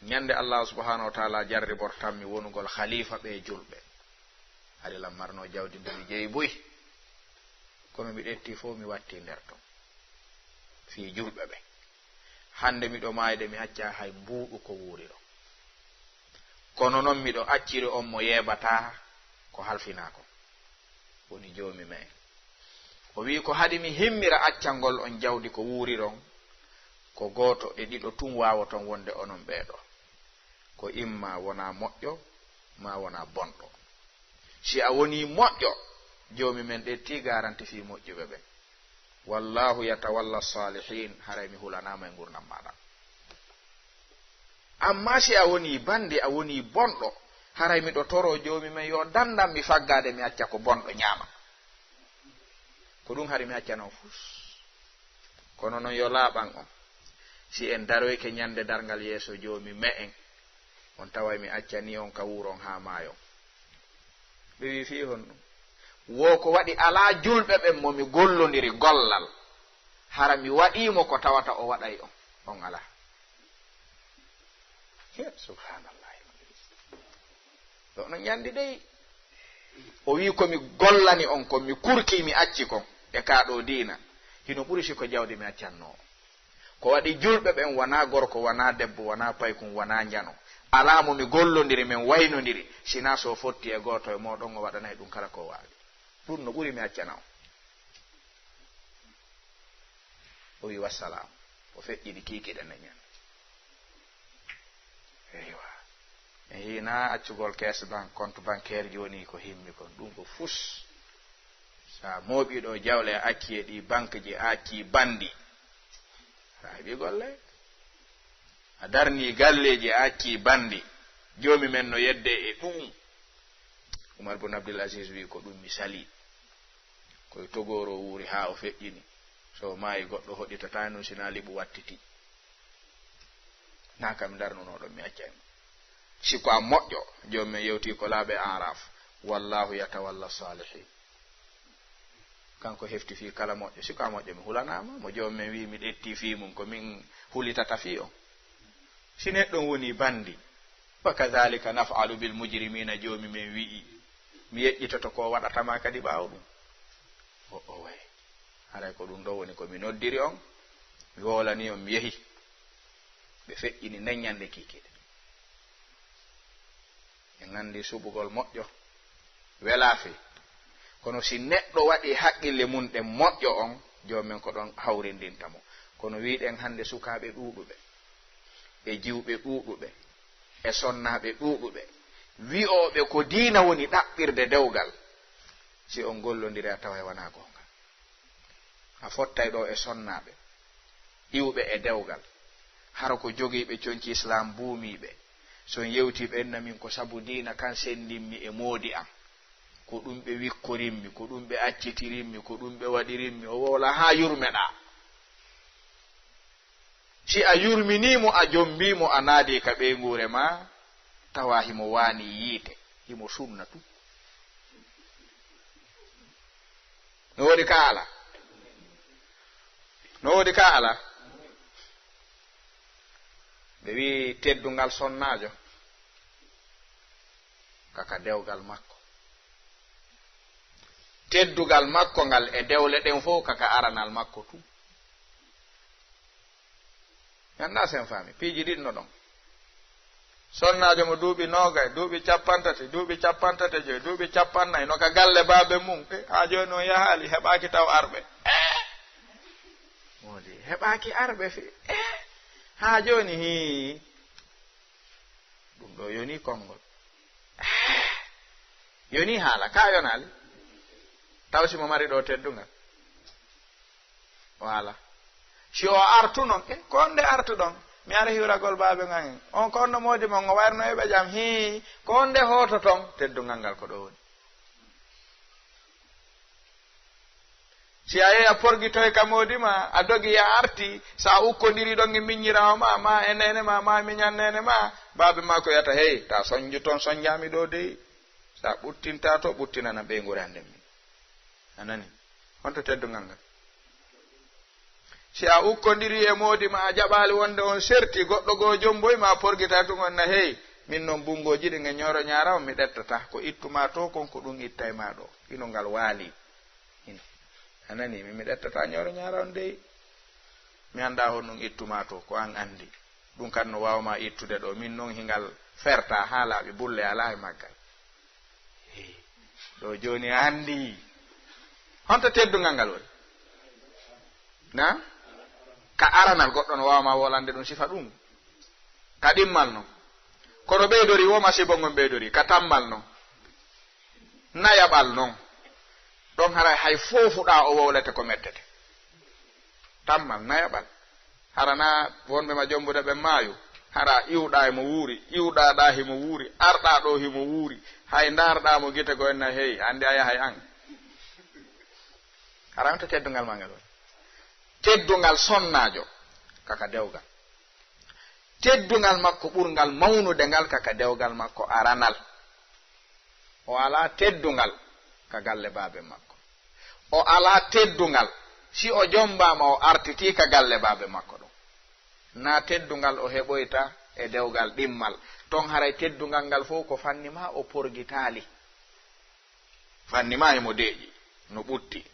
"Ñande Allaahu subhaanahu wa taala jarribortammi wonugol khalifa ɓe julɓe. Hari lan marnoo jawdi mbo mi jeyi buy. Kono mi ɗetti fow mi watti nder ton. Fii julɓe ɓe. Hande miɗo maayde mi accaa hay mbuuɗu ko wuuriro. Kono non miɗo acciri on mo yeebataa ko halfinaa kon. Woni Joomi me'en." O wi'i, "Ko haɗi mi himmira accangol on jawdi ko wuuriron, ko gooto e ɗiɗo tun waawoton wonde onon ɓee ɗoo. Ko imma wonaa moƴƴo, maa wonaa bonɗo. Si a wonii moƴƴo, Joomi men ɗettii garanti fii moƴƴuɓe ɓen. Wallaahu yatawalla saalihiin, haray mi hulanaama e ngurndan maaɗa. Amma si a wonii banndi, a wonii bonɗo, haray miɗo toroo Joomi men yo dandan mi faggaade, mi acca ko bonɗo ñaama. Ko ɗum hari mi accana on fus. Kono non yo laaɓan on. Si en daroyke ñande darngal yeeso Joomi me'en, on taway mi accanii on ka wuuron haa maayon." Ɓe wi'i, "Fii honɗum?" "Wo ko waɗi alaa julɓe ɓen mo mi gollondiri gollal, hara mi waɗii mo ko tawata o waɗay on, on alaa." He, subhaanallahi. Ɗo no ñandi dey. O wi'i, "Ko mi gollani on kon, mi kurkii, mi acci kon e kaa ɗoo diina, hino ɓuri si ko jawdi mi accannoo on." Ko waɗi julɓe ɓen wanaa gorko, wanaa debbo, wanaa paykun, wanaa njano. Alaa mo mi gollondiri, men waynondiri, sinaa so o fotti e gooto e mooɗon, o waɗanay ɗum kala ko o waawi. Ɗum no ɓuri mi accana on. O wi'i, "Wassalam." O feƴƴini kiikiɗe nden ñande. Eywa. Mi hiinaa accugol kees ban, compte bancaire jooni ko himmi kon. Ɗum ko fus. Sa mooɓii ɗo jawle a accii e ɗi banque ji, a accii banndi. A heɓii golle. A darnii galleeji, a accii banndi. Joomi men no yedde e ɗum. Umar bun Abdul Aziz wi'i, "Ko ɗum mi salii." Ko e togooro o wuuri haa o feƴƴini. So o maayi, goɗɗo hoɗitataa ɗum, sinaa liɓu wattiti. Naa kam darnunooɗo mi accay mo. Si ko a moƴƴo, joom men yewti ko laaɓe Araf. Wallaahu yatawalla saalihiin. Kanko hefti fii kala moƴƴo. Si ko a moƴƴo, mi hulanaama. Mo joom men wi'i mi ɗetti fii mum, ko min hulitata fii on. Si neɗɗo woni banndi, "Wa kadhalika naf'alu bil mujrimina," joomi men wi'i, "Mi yeƴƴitoto ko waɗata ma kadi ɓaawo ɗum." O, o way. Haray ko ɗum ɗo woni ko mi noddiri on, mi wowlani on, mi yehi. Ɓe feƴƴini nden ñande kiikiiɗe. En anndi suɓugol moƴƴo welaa fii. Kono si neɗɗo waɗi haqqille mum ɗen moƴƴo on, joom men ko ɗon hawrindinta mo. Kono wi'ɗen hannde sukaaɓe ɗuuɗuɓe, e jiwɓe ɗuuɗuɓe, e sonnaaɓe ɗuuɗuɓe, wi'ooɓe ko diina woni ɗaɓɓirde dewgal, si on gollondiri a taway wanaa goonga. A fottay ɗo e sonnaaɓe, iwɓe e dewgal. Hara ko jogiiɓe conci Islaam buumiiɓe. So on yewtii ɓe, enna min ko sabu diina kan senndimmi e moodi am. Ko ɗum ɓe wikkorimmi, ko ɗum ɓe accitirimmi, ko ɗum ɓe waɗirimmi. O wowla haa yurmeɗaa. Si a yurminii mo, a jombii mo, a naadii ka ɓeynguure maa, tawa himo waani yiite, himo sunna tun. No woodi ka ala? No woodi ka ala? Ɓe wi'i teddungal sonnaajo, ka ka dewgal makko. Teddugal makko ngal e dewle ɗen fof kaka aranal makko tun. Mi anndaa si en faami. Piiji ɗiɗi no ɗon. Sonnaajo mo duuɓi noogay, duuɓi cappanɗe tati, duuɓi cappanɗe joy, duuɓi cappanɗe nayi, no ka galle baabe mum. Eh, haa jooni on yahaali, heɓaaki taw arɓe. Eh! Moodi, heɓaaki arɓe fi. Eh! Haa jooni, hii. Ɗum ɗo yoni konngol. Eh! Yoni haala, ka yonaali. Taw si mo mari ɗo teddungal. Voilà. Si o artu non, eh, ko on nde artuɗon? Mi ara hiwragol baabe ngan en. On ko on no moodi mon, o wayruno e ɓe jam. Hii, ko on nde hoototon? Teddungal ngal ko ɗo woni. Si a yehi a porgitoy ka moodi ma, a dogi a arti, sa ukkondiri ɗon e miññiraawo ma, ma e neene ma, ma e miñan neene ma, baabe ma ko yata, hey, ta sonju ton sonjaami ɗo dey. Sa ɓuttinta to, ɓuttinana ɓeynguure hande min. A nani? Honto teddungal ngal? Si a ukkondiri e moodi ma, a jaɓaali wonde on serti, goɗɗo goo jomboy ma, porgita tun on na, hey, min non bungooji ɗin e ñooro ñaara on, mi ɗettata. Ko ittuma to kon, ko ɗum ittay ma ɗo. Hino ngal waali. Hino. A nani? Min mi ɗettata ñooro ñaara on dey. Mi anndaa honɗum ittuma to, ko an anndi. Ɗum kan no waawma ittude ɗo. Min non hingal ferta haa laaɓi, bulle alaa e maggal. Hee, ɗo jooni a anndi. Honto teddungal ngal woni? Na? Ka aranal goɗɗo no waawma wolande ɗum sifa ɗum. Ka ɗimmal non. Kono ɓeydori wo masibo ngon ɓeydori. Ka tammal non. Nayaɓal non. Ɗon haray hay foofuɗaa o wowlete ko mettete. Tammal, nayaɓal. Hara na wonɓe ma jombude ɓen maayu. Hara iwɗaa e mo wuuri, iwɗaa ɗaa himo wuuri, arɗaa ɗo himo wuuri. Hay ndaarɗaa mo gite ko enna, hey, anndi a yahay an. Hara on to teddungal ma ngal woni. Teddungal sonnaajo, kaka dewgal. Teddungal makko ɓurngal mawnude ngal kaka dewgal makko aranal. O alaa teddungal ka galle baabe makko. O alaa teddungal si o jombaama o artitii ka galle baabe makko ɗum. Na teddungal o heɓoyta e dewgal ɗimmal. Ton haray teddungal ngal fof ko fanni ma o porgitaali. Fanni ma himo deeƴi, no ɓutti,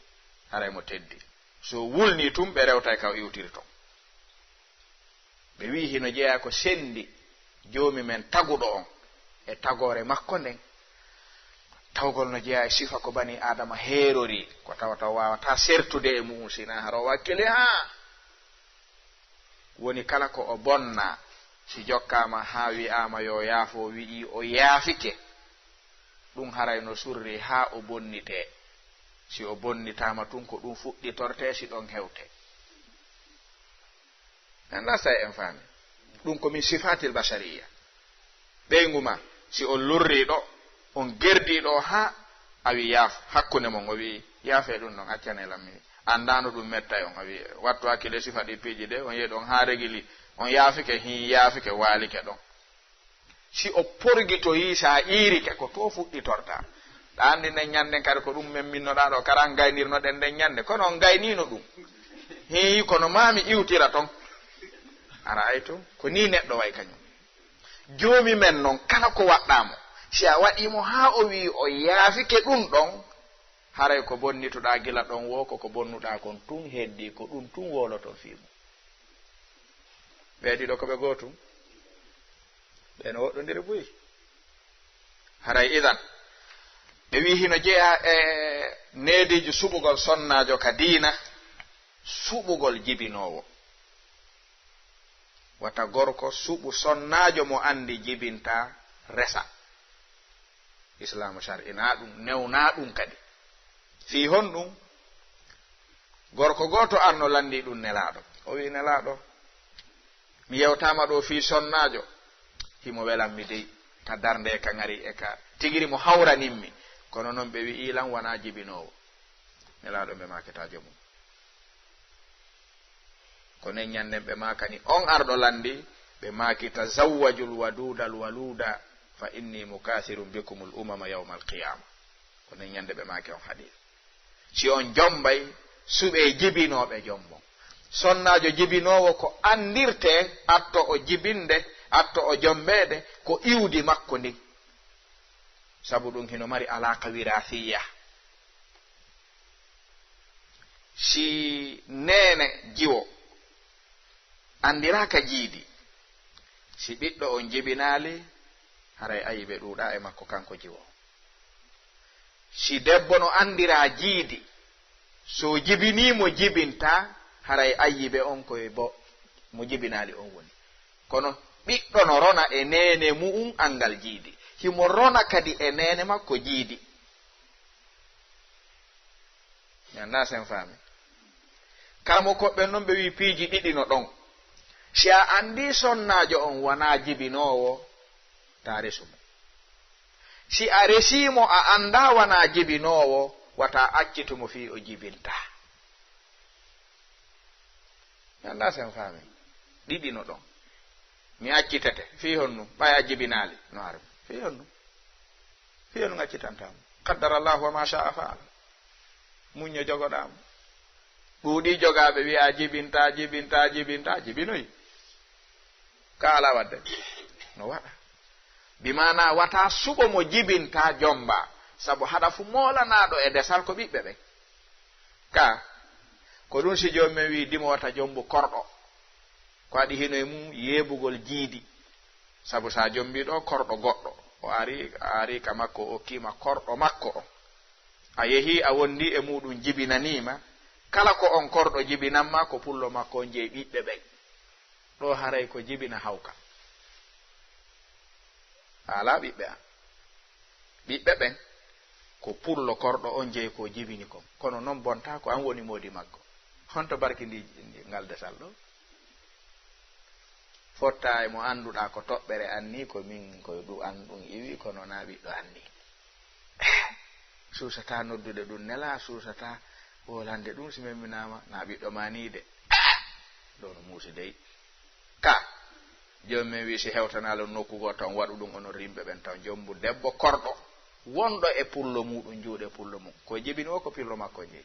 haray mo teddi. So wulnii tun, ɓe rewtay ka o iwtiri ton. Ɓe wi'i hino jeyaa ko sendi Joomi men taguɗo on e tagoore makko nden. Tawgol no jeyaa e sifa ko banii Aadama heerori, ko tawata o waawataa sertude e mu'un, sinaa hara o wakkili haa. Woni kala ko o bonnaa, si jokkaama haa wi'aama yo yaafo, wi'i o yaafike, ɗun haray no surri haa o bonnitee. Si o bonnitaama tun, ko ɗun fuɗɗitortee, si ɗon hewtee. En lasta en faami. Ɗun ko min sifaatil bashariya. Ɓeyngu ma, si on lurrii ɗo, on gerdii ɗo haa a wi yaaf, hakkunde mon, o wi yaafe ɗun non, accane lam mi. Anndaano ɗun mettay on, a wi wattu hakkile sifa ɗi piiji de, on yehi ɗon haa regili, on yaafike, hin yaafike, waalike ɗon. Si o porgitoyii, sa iirike, ko to fuɗɗitorta. Ɗa anndi nden ñannden kadi ko ɗum memminnoɗaa ɗo, kara gaynirnoɗen nden ñannde. Kono on gayniino ɗum. Hii, kono maa mi iwtira ton. A ra'aytum? Ko nii neɗɗo way kañum. Joomi men non, kala ko waɗɗaa mo, si a waɗii mo haa o wi'i o yaafike ɗum ɗon, haray ko bonnituɗaa gila ɗon woo, ko ko bonnuɗaa kon tun heddii, ko ɗum tun wooloton fii mum. Ɓe ɗiɗo ko ɓe gootum? Ɓe no woɗɗondiri buy. Haray idan, ɓe wi'i hino jeyaa e neediiji suɓugol sonnaajo ka diina, suɓugol jibinoowo. Wata gorko suɓu sonnaajo mo anndi jibinta resa. Islaamu shar'inaa ɗum, newnaa ɗum kadi. Fii honɗum? Gorko gooto arno lanndii ɗum Nelaaɗo. O wi'i, "Nelaaɗo, mi yewtaama ɗoo fii sonnaajo. Himo welammi dey, ka darnde, ka ŋari, e ka tigiri mo hawranimmi. Kono non ɓe wi'ii lan wanaa jibinoowo." Nelaaɗo ɓe maaketa jomum. Ko nen ñannden ɓe maakani on arɗo lanndi, ɓe maaki, "Tazawwajul waduudal waluuda, fa inni mukaasirun bikumul umama yawmal qiyaama." Ko nen ñannde ɓe maaki on hadiis. Si on jombay, suɓee jibinooɓe jombon. Sonnaajo jibinoowo ko anndirtee, atto o jibinde, atto o jombeede, ko iwdi makko ndin. Sabu ɗum hino mari alaaqa wiraasiyya. Si neene jiwo anndiraaka jiidi, si ɓiɗɗo on jibinaali, haray ayibe ɗuuɗaa e makko kanko jiwo. Si debbo no anndiraa jiidi, so jibinii mo jibintaa, haray ayibe on ko e bo mo jibinaali on woni. Kono ɓiɗɗo no rona e neene mu'un anngal jiidi. Himo rona kadi e neene makko jiidi. Mi anndaa sen faami. Karamokooɓe ɓen non ɓe wi'i piiji ɗiɗi no ɗon. Si a anndii sonnaajo on wanaa jibinoowo, taa resu mo. Si a resii mo a anndaa wanaa jibinoowo, wata accitu mo fii o jibintaa. Mi anndaa sen faami. Ɗiɗi no ɗon. Mi accitete. Fii honnu? Ɓay a jibinaali. No harum. Fii honnu? Fii honnu accitantaa mo? Qaddara Allahu wa ma sha'a fa'al. Muñño jogoɗaa mo. Ɗuuɗii jogaaɓe wi'a jibintaa, jibintaa, jibintaa, jibinoy. Ka alaa waɗde. No waɗa. Bi maanaa wata suɓo mo jibintaa jomba. Sabu haɗa fu moolanaaɗo e desal ko ɓiɓɓe ɓen. Ka, ko ɗun si joomum en wi'i dimo wata jombu korɗo. Ko waɗi hino e mum yeebugol jiidi. Sabu sa jombii ɗoo korɗo goɗɗo, o ari, a ari ka makko, o okkiima korɗo makko on. A yehii, a wondii e muuɗum, jibinaniima. Kala ko on korɗo jibinammaa, ko pullo makko on jeyi ɓiɓɓe ɓen. Ɗoo haray ko jibina hawka. A alaa ɓiɓɓe an. Ɓiɓɓe ɓen, ko pullo korɗo on jeyi ko jibini kon. Kono non bontaa ko an woni moodi makko. Honto barki ndi, ndi ngal desal ɗoo? Fottaa e mo annduɗaa ko toɓɓere an nii, ko min ko ɗu an ɗum iwi, kono naa ɓiɗɗo an nii. Eh, suusataa noddude ɗum nelaa, suusataa wolande ɗum si memminaama, naa ɓiɗɗo maa nii de. Eh, ɗoo no muusi dey. Ka, joomum en wi'i si hewtanaali on nokku goo tan, waɗu ɗum onon rimɓe ɓen tan, jombu debbo korɗo, wonɗo e pullo muuɗum, juuɗe pullo mum. Ko jibini o, ko pullo makko jeyi.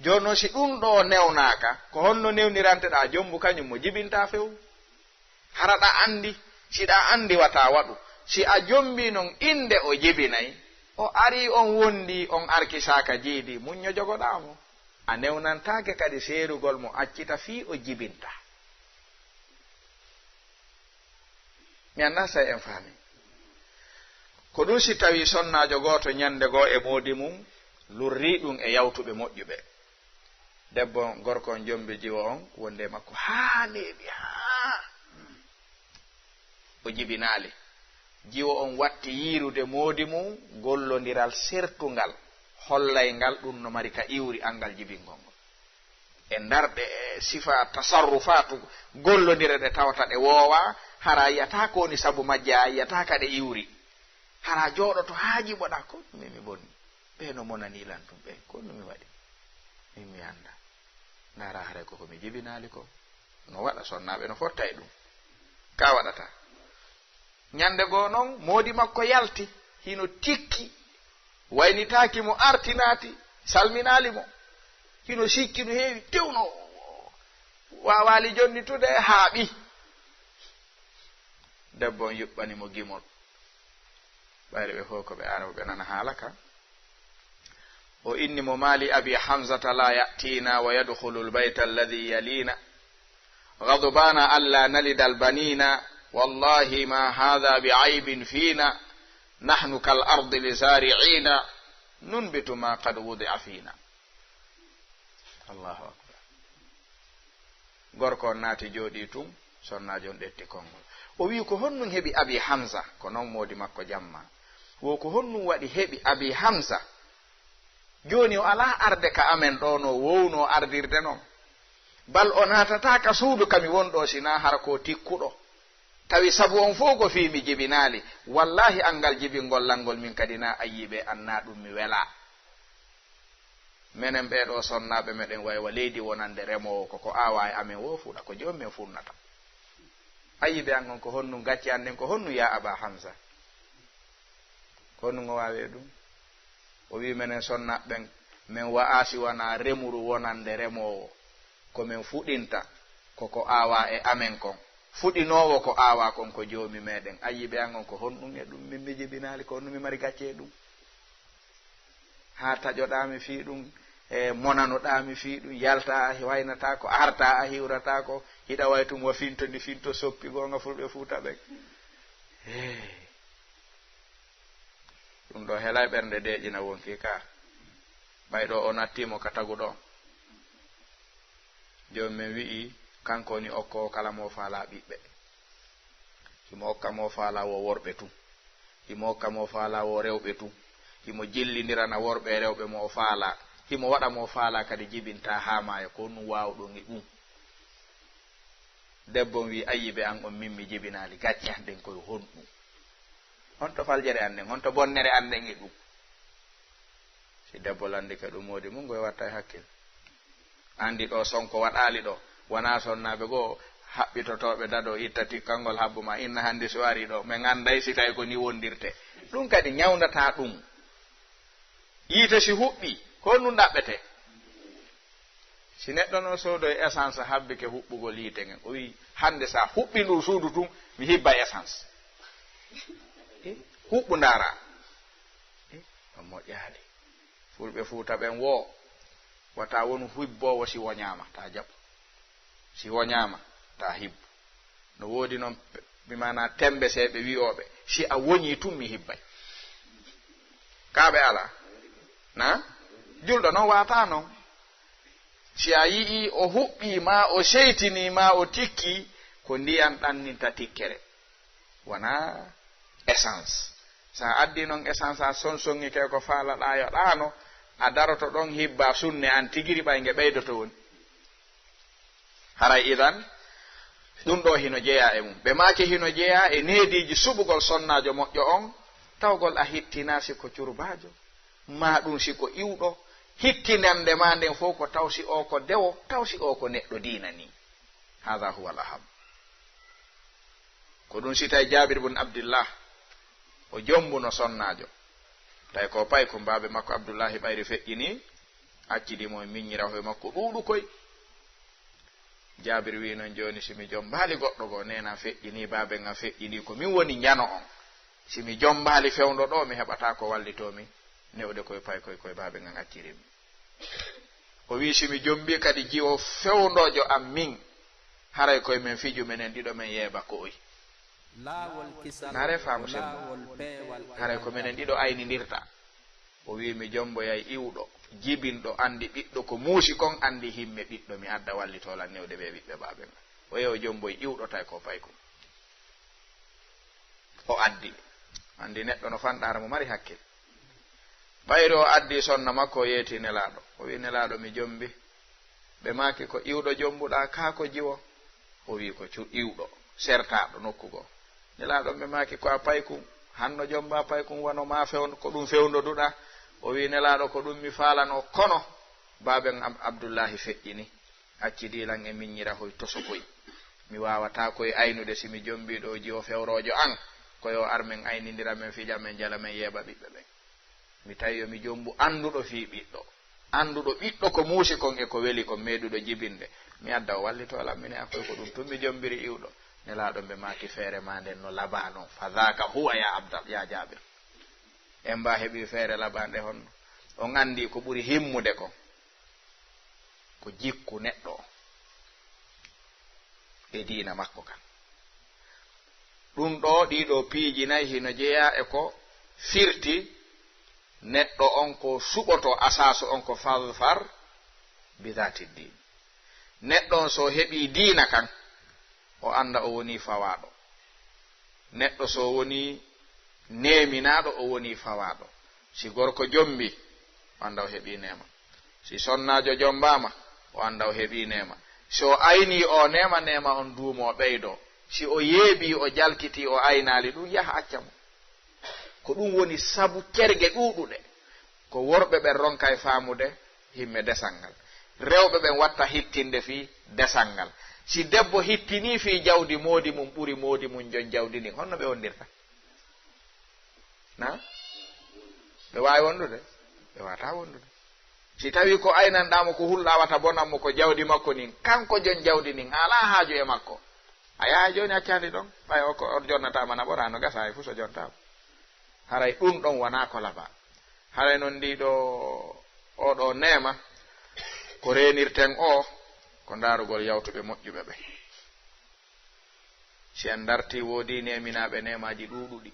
Jooni non, si ɗum ɗoo newnaaka, ko honno newnirante ɗaa jombu kañum mo jibintaa few? Hara ɗa anndi, si ɗa anndi wata waɗu. Si a jombii non innde o jibinay, o arii on wondii, on arkisaaka jiidi, muñño jogoɗaa mo. A newnantaake kadi seerugol mo accita fii o jibintaa. Mi anndaa si en faami. Ko ɗum si tawii sonnaajo gooto ñannde goo e moodi mum lurrii ɗum e yawtuɓe moƴƴuɓe. Debbo on, gorko on jombi jiwo on, wondi e makko haa neeɓi, haa o jibinaali. Jiwo on watti yiirude moodi mum gollondiral sertungal, hollayngal ɗum no mari ka iwri anngal jibingol ngol. E ndarɗe e sifa tasarrufaatu gollondire ɗe tawata ɗe woowaa, hara a yi'ataa ko woni sabu majje, a yi'ataa ka ɗe iwri. Hara a jooɗoto haa jiɓoɗaa, "Ko ɗume mi bonni? Ɓee no monanii lan ɗum ɓee, ko ɗum mi waɗi? Min mi anndaa. Ndaara haray ko ko mi jibinaali ko." No waɗa, sonnaaɓe no fotta e ɗum. Ka waɗata. Ñannde goo non, moodi makko yalti, hino tikki, waynitaaki mo, arti naati, salminaali mo. Hino sikki no heewi, tewno, waawaali jonnitude, haaɓi. Debbo on yuɓɓani mo gimol. Ɓayre ɓe fow ko ɓe arawɓe nana haala ka. O inni mo, "Mali Abi Hamzata la ya'tina wa yadkhulu al-bayta alladhi yalina. Ghadbana alla nalida al-banina. Wallahi ma hadha bi aibin fina. Nahnu kal ardi li zari'ina. Nunbitu ma qad wudi'a fina." Allahu akbar. Gorko on naati jooɗii tun, sonnaajo on ƴetti konngol. O wi'i, "Ko honɗum heɓi Abi Hamza?" Ko non moodi makko jamma. Wo ko honɗum waɗi heɓi Abi Hamza? Jooni o alaa arde ka amen ɗoo no wownoo ardirde non. Bal o naatataa ka suudu ka mi won ɗoo, si naa hara ko tikkuɗo. Tawi sabu on fow ko fii mi jibinaali. Wallaahi, anngal jibingol lanngol min kadi naa ayyibe an, naa ɗum mi welaa. Menen ɓee ɗoo sonnaaɓe meɗen waywa leydi wonande remoowo, ko ko aawaa e amen woo fuɗa, ko joomum en funnata. Ayyibe an on ko honɗum, gacce an ɗen ko honɗum, yaa Aba Hamza? Ko honɗum o waawi e ɗum? O wi'i, "Menen sonnaaɓe ɓen, men wa'aa si wanaa remuru wonande remoowo. Ko men fuɗinta, ko ko aawaa e amen kon. Fuɗinoowo ko aawaa kon ko joomi meɗen. Ayyibe an on ko honɗum e ɗum? Min mi jibinaali, ko honɗum mi mari gacce e ɗum? Haa taƴoɗaa mi fii ɗum?" E monanoɗaa mi fii ɗum, yaltaa a waynataako, artaa a hiwrataako, hiɗa wayi tum wa finto ndi finto soppi goonga fulɓe Fuuta ɓen. Hey. Ɗum ɗo helay ɓernde deeƴina wonki ka. Ɓay ɗo o nattiimo ka taguɗo on. Jooni men wi'i, kanko woni okkoowo kala mo o faalaa ɓiɓɓe. Himo okka mo o faalaa wo worɓe tun. Himo okka mo o faalaa wo rewɓe tun. Himo jillindirana worɓe e rewɓe mo o faalaa. Himo waɗa mo o faalaa kadi jibintaa haa maaya, ko honɗun waawuɗon e ɗun? Debbo on wi'i, ayyibe an on min mi jibinaali, gacce an ɗen koye honɗun? Honto faljere an nden, honto bonnere an nden e ɗun? Si debbo landike ɗum, moodi mun ngoy watta e hakkil. Andi ɗo sonko waɗaali ɗo, wonaa sonnaaɓe goo haɓɓitotooɓe dado itta tikkangol habbu ma, inna hande so ari ɗo, men anday si tawi ko ni wondirte. Ɗum kadi ñawndataa ɗum. Yiite si huɓɓi, ko ɗum ɗaɓɓete? Si neɗɗo no soodo e essence habbike huɓɓugol yiite ngen, o wi, hande sa huɓɓi ndu suudu tun, mi hibba essence. Eh, huɓɓu ndaara. Eh, on moƴƴaali. Fulɓe Fuuta ɓen wo, wata wonu hibboowo si woñaama, ta jaɓu. Si woñaama, ta hibbu. No woodi non, bi maana tembe seeɓe wi'ooɓe, si a woñii tun mi hibbay. Kaa ɓe alaa? Na? Julɗo non waata non. Si a yi'ii o huɓɓii ma, o seytinii ma, o tikkii, ko ndiyan ɗanninta tikkere. Wonaa essence. Sa addi non essence a sonsongike ko faalaɗaa yo ɗaano, a daroto ɗon hibba sunne an tigiri ɓay nge ɓeydoto woni. Haray idan, ɗum ɗo hino jeyaa e mum. Ɓe maaki hino jeyaa e neediiji suɓugol sonnaajo moƴƴo on, tawgol a hittinaa si ko curbaajo, maa ɗum si ko iwɗo, hittinande maa nden fof ko taw si o ko dewo, taw si o ko neɗɗo diina nii. Hada huwa al aham. Ko ɗum si tawi Jaabir bun Abdillah, o jombuno sonnaajo. Tawi ko pay ko mbaabe makko Abdullahi ɓayri feƴƴini, accidi mo e miññira hoye makko ɗuuɗu koy. Jaabir wi'i non, jooni si mi jombaali goɗɗo goo, neena feƴƴini, baaben an feƴƴini, ko min woni njano on. Si mi jombaali fewndo ɗo, mi heɓataa ko wallitoo mi newde koye pay koye koye baaben an acciri mi. O wi'i, si mi jombii kadi jiwo fewndoojo am min, haray koye men fiju menen ɗiɗo men yeeba ko'oy. Laawol kisal, naare faamu sellu. Laawol peewal, haray ko menen ɗiɗo aynindirta. O wi'i, mi jomboyay iwɗo, jibinɗo, andi ɓiɗɗo ko muusi kon, andi himme ɓiɗɗo, mi adda wallitoo lan newde ɓe ɓiɓɓe baaben. O yehi o jomboy iwɗo tawi ko paykun. O addi. Andi neɗɗo no fanɗaara mo mari hakkil. Ɓayri o addi sonna makko, o yeeti Nelaaɗo. O wi'i, Nelaaɗo, mi jombi. Ɓe maaki, ko iwɗo jombuɗaa, kaa ko jiwo? O wi'i, ko cu-, iwɗo, sertaaɗo nokku goo. Nelaaɗo ɓe maaki, ko a paykun, hanno jomba paykun, wano maa fewndo, ko ɗum fewndoduɗaa? O wi'i, Nelaaɗo, ko ɗum mi faalano, kono baaben am Abdullahi feƴƴini, accidi lan e miññira hoy tosokoy. Mi waawataa koy aynude si mi jombii ɗo jiwo fewroojo an, ko yo ar men aynindira, men fija, men jala, men yeeɓa ɓiɓɓe ɓen. Mi tawi yo mi jombu annduɗo fii ɓiɗɗo, annduɗo ɓiɗɗo ko muusi kon e ko weli kon, meeɗuɗo jibinde. Mi adda o wallitoo lan, minen an koy ko ɗum tun mi jombiri iwɗo. Nelaaɗo ɓe maaki, feere maa nden no labaa non. Fa dhaka huwa ya Abdal-, ya Jaabir. En mbaa heɓii feere laɓaande honno? On anndi ko ɓuri himmude kon, ko jikku neɗɗo on e diina makko kan. Ɗum ɗo, ɗii ɗo piiji nay hino jeyaa e ko firti neɗɗo on ko suɓoto asaasu on ko fadfar bi dhati din. Neɗɗo on so heɓii diina kan, o annda o wonii fawaaɗo. Neɗɗo so wonii neeminaaɗo, o wonii fawaaɗo. Si gorko jombii, o annda o heɓii neema. Si sonnaajo jombaama, o annda o heɓii neema. Si o aynii o neema, neema on duumoo ɓeydoo. Si o yeebii, o jalkitii, o aynaali, ɗum yaha acca mo. Ko ɗum woni sabu cerge ɗuuɗuɗe ko worɓe ɓen ronka e faamude himme desal ngal. Rewɓe ɓen watta hittinde fii desal ngal. Si debbo hittinii fii jawdi moodi mum ɓuri moodi mum jon jawdi ndin, honno ɓe wondirta? Na? Ɓe waawi wondude? Ɓe waawataa wondude. Si tawii ko aynanɗaa mo, ko hulɗaa wata bonan mo, ko jawdi makko ndin, kanko jon jawdi ndin, a alaa haaju e makko. A yahay jooni accaandi ɗon, ɓay o ko o jonnataama na ɓoraa, no gasa hay fuu so jontaama. Haray ɗum ɗon wonaa ko labaa. Haray non ndii ɗoo, oo ɗoo neema, Ko reenirten o, ko ndaarugol yawtuɓe moƴƴuɓe ɓe. Si en ndartii, woodii neeminaaɓe neemaaji ɗuuɗuɗi.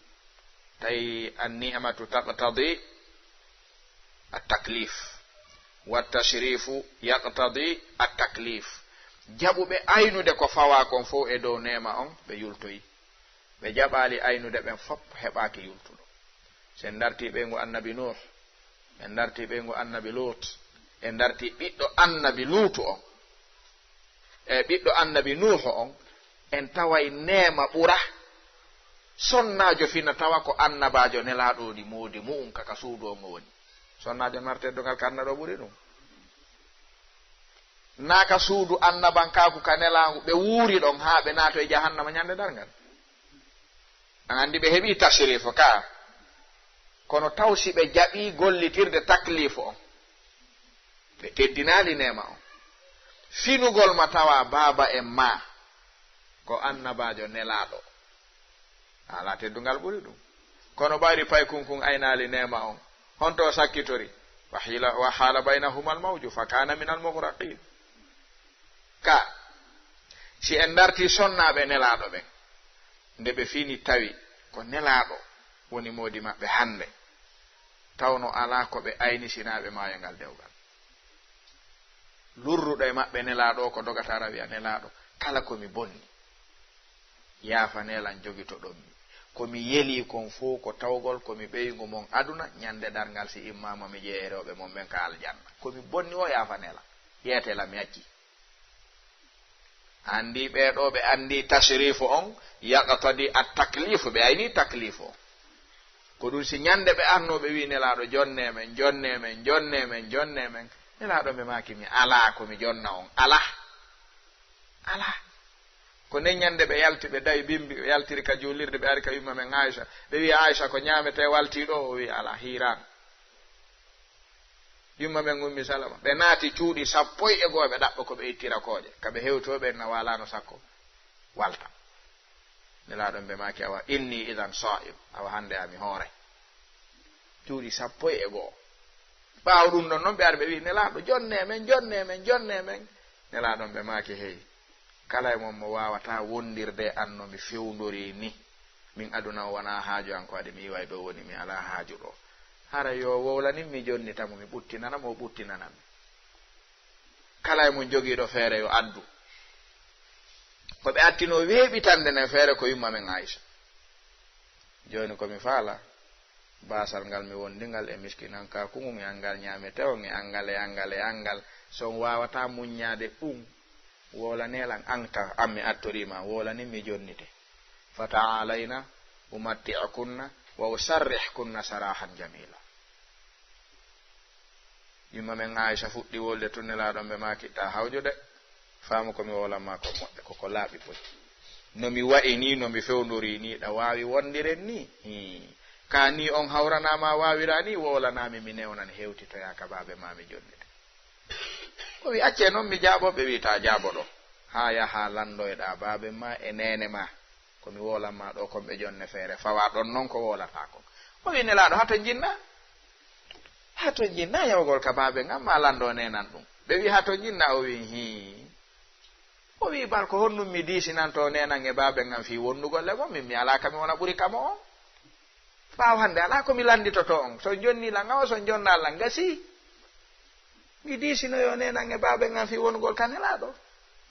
Tawi an-ni'matu taqtadi at-taklif, wa tashrifu yaqtadi at-taklif. Jaɓuɓe aynude ko fawaa kon fow e dow neema on, ɓe yultoyi. Ɓe jaɓaali aynude ɓen fow, heɓaaki yultuɗo. Si en ndartii ɓeyngu annabi Nuuh, en ndartii ɓeyngu annabi Luut, en ndartii ɓiɗɗo annabi Luutu on, e ɓiɗɗo annabi Nuuhu on, en taway neema ɓura. Sonnaajo fina tawa ko annabaajo nelaaɗo woni moodi mu'un ka, ka suudu on o woni. Sonnaajo marteddungal ka annaɗo ɓuri ɗum. Naa ka suudu annabankaaku ka nelaangu ɓe wuuri ɗon haa ɓe naatoy jahannama ñande darngal. An anndi ɓe heɓii tasrifu ka. Kono taw si ɓe jaɓii gollitirde taklifu on, ɓe teddinaali neema on. Finugol ma tawa baaba en ma ko annabaajo nelaaɗo. A alaa teddungal ɓuri ɗum. Kono ɓayri paykun kun aynaali neema on. Honto sakkitori? Wa hila-, wa hala baynahuma al-mawju fa kana min al-mughraqin. Ka, si en ndartii sonnaaɓe nelaaɗo ɓen, nde ɓe fini tawi ko nelaaɗo woni moodi maɓɓe hannde, tawno alaa ko ɓe ayni sinaa ɓe maayo ngal dewgal. Lurruɗo e maɓɓe nelaaɗo o ko dogata ara wi'a, "Nelaaɗo, kala ko mi bonni, yaafanee lan, jogitoɗon mi. Ko mi yelii kon fow ko tawgol ko mi ɓeyngu mon aduna, ñande darngal si immaama mi jeyi e rewɓe mon ɓen ka aljanna. Ko mi bonni o, yaafanee lan. Yeetee lan, mi accii." Anndi ɓee ɗoo, ɓe anndi tasrifu on yaqtadi at taklifu, ɓe ayni taklifu on. Ko ɗum si ñande ɓe arnoo ɓe wi'i, "Nelaaɗo, jonnee men, jonnee men, jonnee men, jonnee men." Nelaaɗo ɓe maaki, "Mi alaa ko mi jonna on, alaa, alaa." Ko nden ñande ɓe yalti, ɓe dawi bimbi, ɓe yaltiri ka juulirde, ɓe ari ka yumma men Aisha. Ɓe wi'i, "Aisha, ko ñaametee waltii ɗoo?" O wi'i, "Alaa, hiiraan." Yumma men Ummi Salama. Ɓe naati cuuɗi sappo e goo, ɓe ɗaɓɓa ko ɓe ittira kooƴe. Ka ɓe hewtoo ɓen na waalaano sakko walta. Nelaaɗo ɓe maaki, "Awa, inni idan sa'im." Awa, hannde ami hoore. Cuuɗi sappo e goo. Ɓaawo ɗum ɗon non ɓe ari ɓe wi'i, "Nelaaɗo, jonnee men, jonnee men, jonnee men." Nelaaɗo ɓe maaki, "Hey, kala e mon mo waawataa wondirde e an no mi fewndori ni. Min aduna o wanaa haaju an, ko adi mi iway ɗo woni, mi alaa haaju ɗo. Hara yo wowlanin mi jonnita mo, mi ɓuttinana mo, o ɓuttinana mi. Kala e mon jogiiɗo feere yo addu." Ko ɓe attinoo weeɓitande nden feere ko yumma men Aisha. Jooni ko mi faala, baasal ngal mi wondi ngal e miskinankaaku ngun e anngal ñaametee on e anngal e anngal e anngal. So on waawataa muññaade ɗum, wowlanee lan an tan, an mi attorii ma, wowlanin mi jonnite. Fata'aalayna umatti'kunna wa usarrihkunna saraahan jamiila. Yumma men Aisha fuɗɗi wolde tun, Nelaaɗo ɓe maaki, "Taa hawjo de, faamu ko mi wowlan ma ko moƴƴa, ko ko laaɓi boy. No mi wa'i ni, no mi fewndori ni, ɗa waawi wondiren ni? Hii. Ka ni on hawranaa ma, waawiraa ni, wowlanaa mi, mi newnani, hewtitoyaa ka baabe ma, mi jonnite." O wi, "Accee non mi jaabo." Ɓe wi, "Taa jaabo ɗo, haa yahaa lanndoyɗaa baabe ma e neene ma. Ko mi wowlan ma ɗo kon ɓe jonne feere, fawaa ɗon non ko wowlataa kon." O wi, "Nelaaɗo, haa to njinnaa? Haa to njinnaa yawgol ka baabe ngan ma lanndoo neenan ɗum?" Ɓe wi, "Haa to njinnaa?" O wi, "Hii." O wi, "Bal ko honɗum mi diisinantoo neenan e baabe ngan fii wondugol e mon? Min mi alaa ka mi wona ɓuri ka mo'on. Ɓaawo hannde alaa ko mi lannditotoo on. So on jonnii lan awa, so on jonnaali lan, gasii. Mi diisinoyoo neenan e baabe ngan fii wonugol ka Nelaaɗo.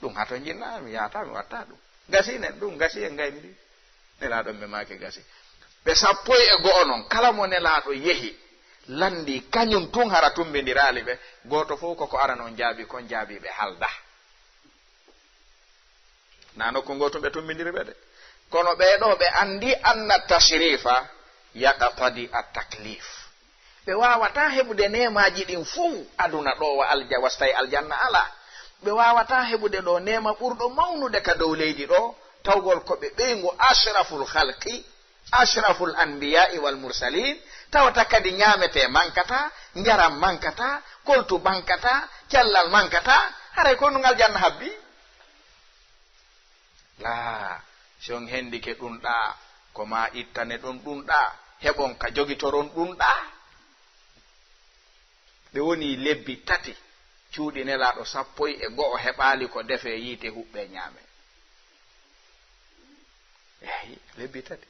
Ɗum haa to njinnaa, mi yahataa, mi waɗataa ɗum. Gasii nen, ɗum gasii, en gayni ɗi." Nelaaɗo ɓe maaki, "Gasii." Ɓe sappo e go'o non, kala mo Nelaaɗo yehi, lanndii kañun tun, hara tummbindiraali ɓe, gooto fow ko ko arano on jaabii kon jaabii ɓe halda. Naa nokku ngootu ɓe tummbindiri ɓe de. Kono ɓee ɗoo ɓe anndi anna tashrifa yaqtadi at taklif. Ɓe waawataa heɓude neemaaji ɗin fow aduna ɗoo wa alja-, wastay aljanna alaa. Ɓe waawataa heɓude ɗoo neema ɓurɗo mawnude ka dow leydi ɗoo, tawgol ko ɓe ɓeyngu ashraful khalqi, ashraful anbiya'i wal mursalin, tawata kadi ñaametee mankataa, njaram mankataa, koltu mankataa, cellal mankataa, haray ko honɗum aljanna habbi? Laa, si on hendike ɗun ɗaa, ko maa ittane ɗon ɗun ɗaa, heɓon ka jogitoron ɗun ɗaa. Ɓe wonii lebbi tati, Cuuɗi Nelaaɗo sappo e go'o heɓaali ko defee yiite huɓɓee ñaamee. Eeyi, lebbi tati.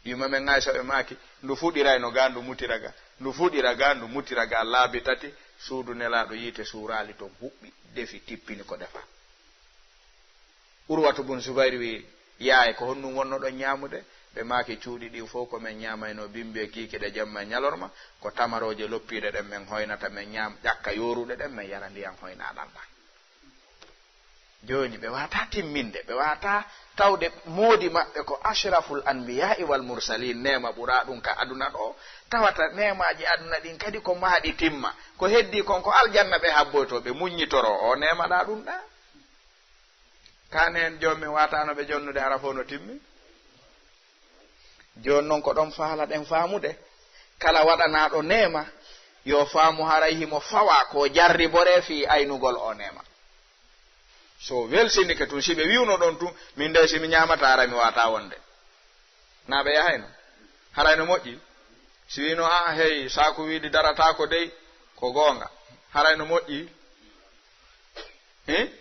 Yumma men Aysa ɓe maaki, ndu fuɗirayno ga, ndu mutira ga, ndu fuɗira ga, ndu mutira ga, laabi tati, suudu Nelaaɗo yiite suuraali toon, huɓɓi, defi, tippini ko defaa. Urwatu bun Zubayr wi, yaay, ko honɗum wonnoɗon ñaamude? Ɓe maaki, cuuɗi ɗin fof ko men ñaamayno bimbi e kiikiɗe jemma e ñalorma, ko tamarooje loppiiɗe ɗen men hoynata, men ñaam ƴakka yooruɗe ɗen, men yara ndiyan hoynaaɗan ɗan. Jooni ɓe waawataa timminde, ɓe waawataa tawde moodi maɓɓe ko ashraful anbiyaa'i wal mursalin, neema ɓuraa ɗum ka aduna ɗo, tawata neemaaji aduna ɗin kadi ko maaɗi timma, ko heddii kon ko aljanna ɓe habboytoo, ɓe muññitoroo o neema ɗa ɗum ɗa. Kaa neen joomum waataano ɓe jonnude hara fof no timmi. Jooni noon ko ɗoon faalaɗen faamude. Kala waɗanaaɗo neema, yo faamu haray himo fawaa ko jarriboree fii aynugol o neema. So welsinike tun, si ɓe wi'uno ɗon tun, min dey si mi ñaamataa, haray mi waawataa wonde. Naa ɓe yahayno? Haray no moƴƴi? Si wi'no, "A, hey, saaku wiidi darataako dey," ko goonga. Haray no moƴƴi? Hin?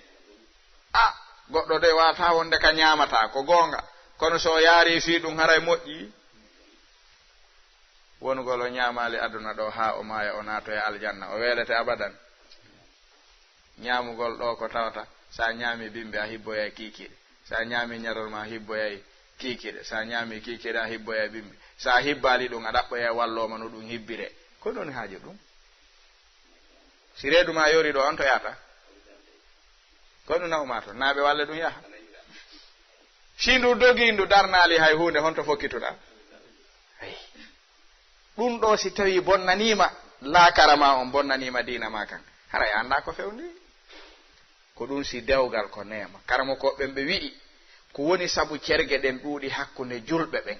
A, goɗɗo dey waawataa wonde ka ñaamataa, ko goonga. Kono so o yaarii fii ɗum, haray moƴƴi? Wonugol o ñaamaali aduna ɗo haa o maaya, o naatoya aljanna, o weelete abadan. Ñaamugol ɗo ko tawata, so a ñaami bimbi, a hibboyay kiikiiɗe. So a ñaami ñarol ma, a hibboyay kiikiiɗe. So a ñaami kiikiiɗe, a hibboyay bimbi. So a hibbaali ɗum, a ɗaɓɓoyay wallooma no ɗum hibbiree. Ko ɗum woni haaju ɗum? Si reedu ma yorii ɗo, on to yahata? Ko ɗum naw ma to? Naa ɓe walle ɗum yaha? Si ndu dogii, ndu darnaali hay huunde, honto fokkituɗaa? Hey. Ɗum ɗo si tawii bonnaniima laakara ma on, bonnaniima diina ma kan, haray a anndaa ko fewndi. Ko ɗum si dewgal ko neema. Karamokooɓe ɓen ɓe wi'i, ko woni sabu cerge ɗen ɗuuɗi hakkunde julɓe ɓen?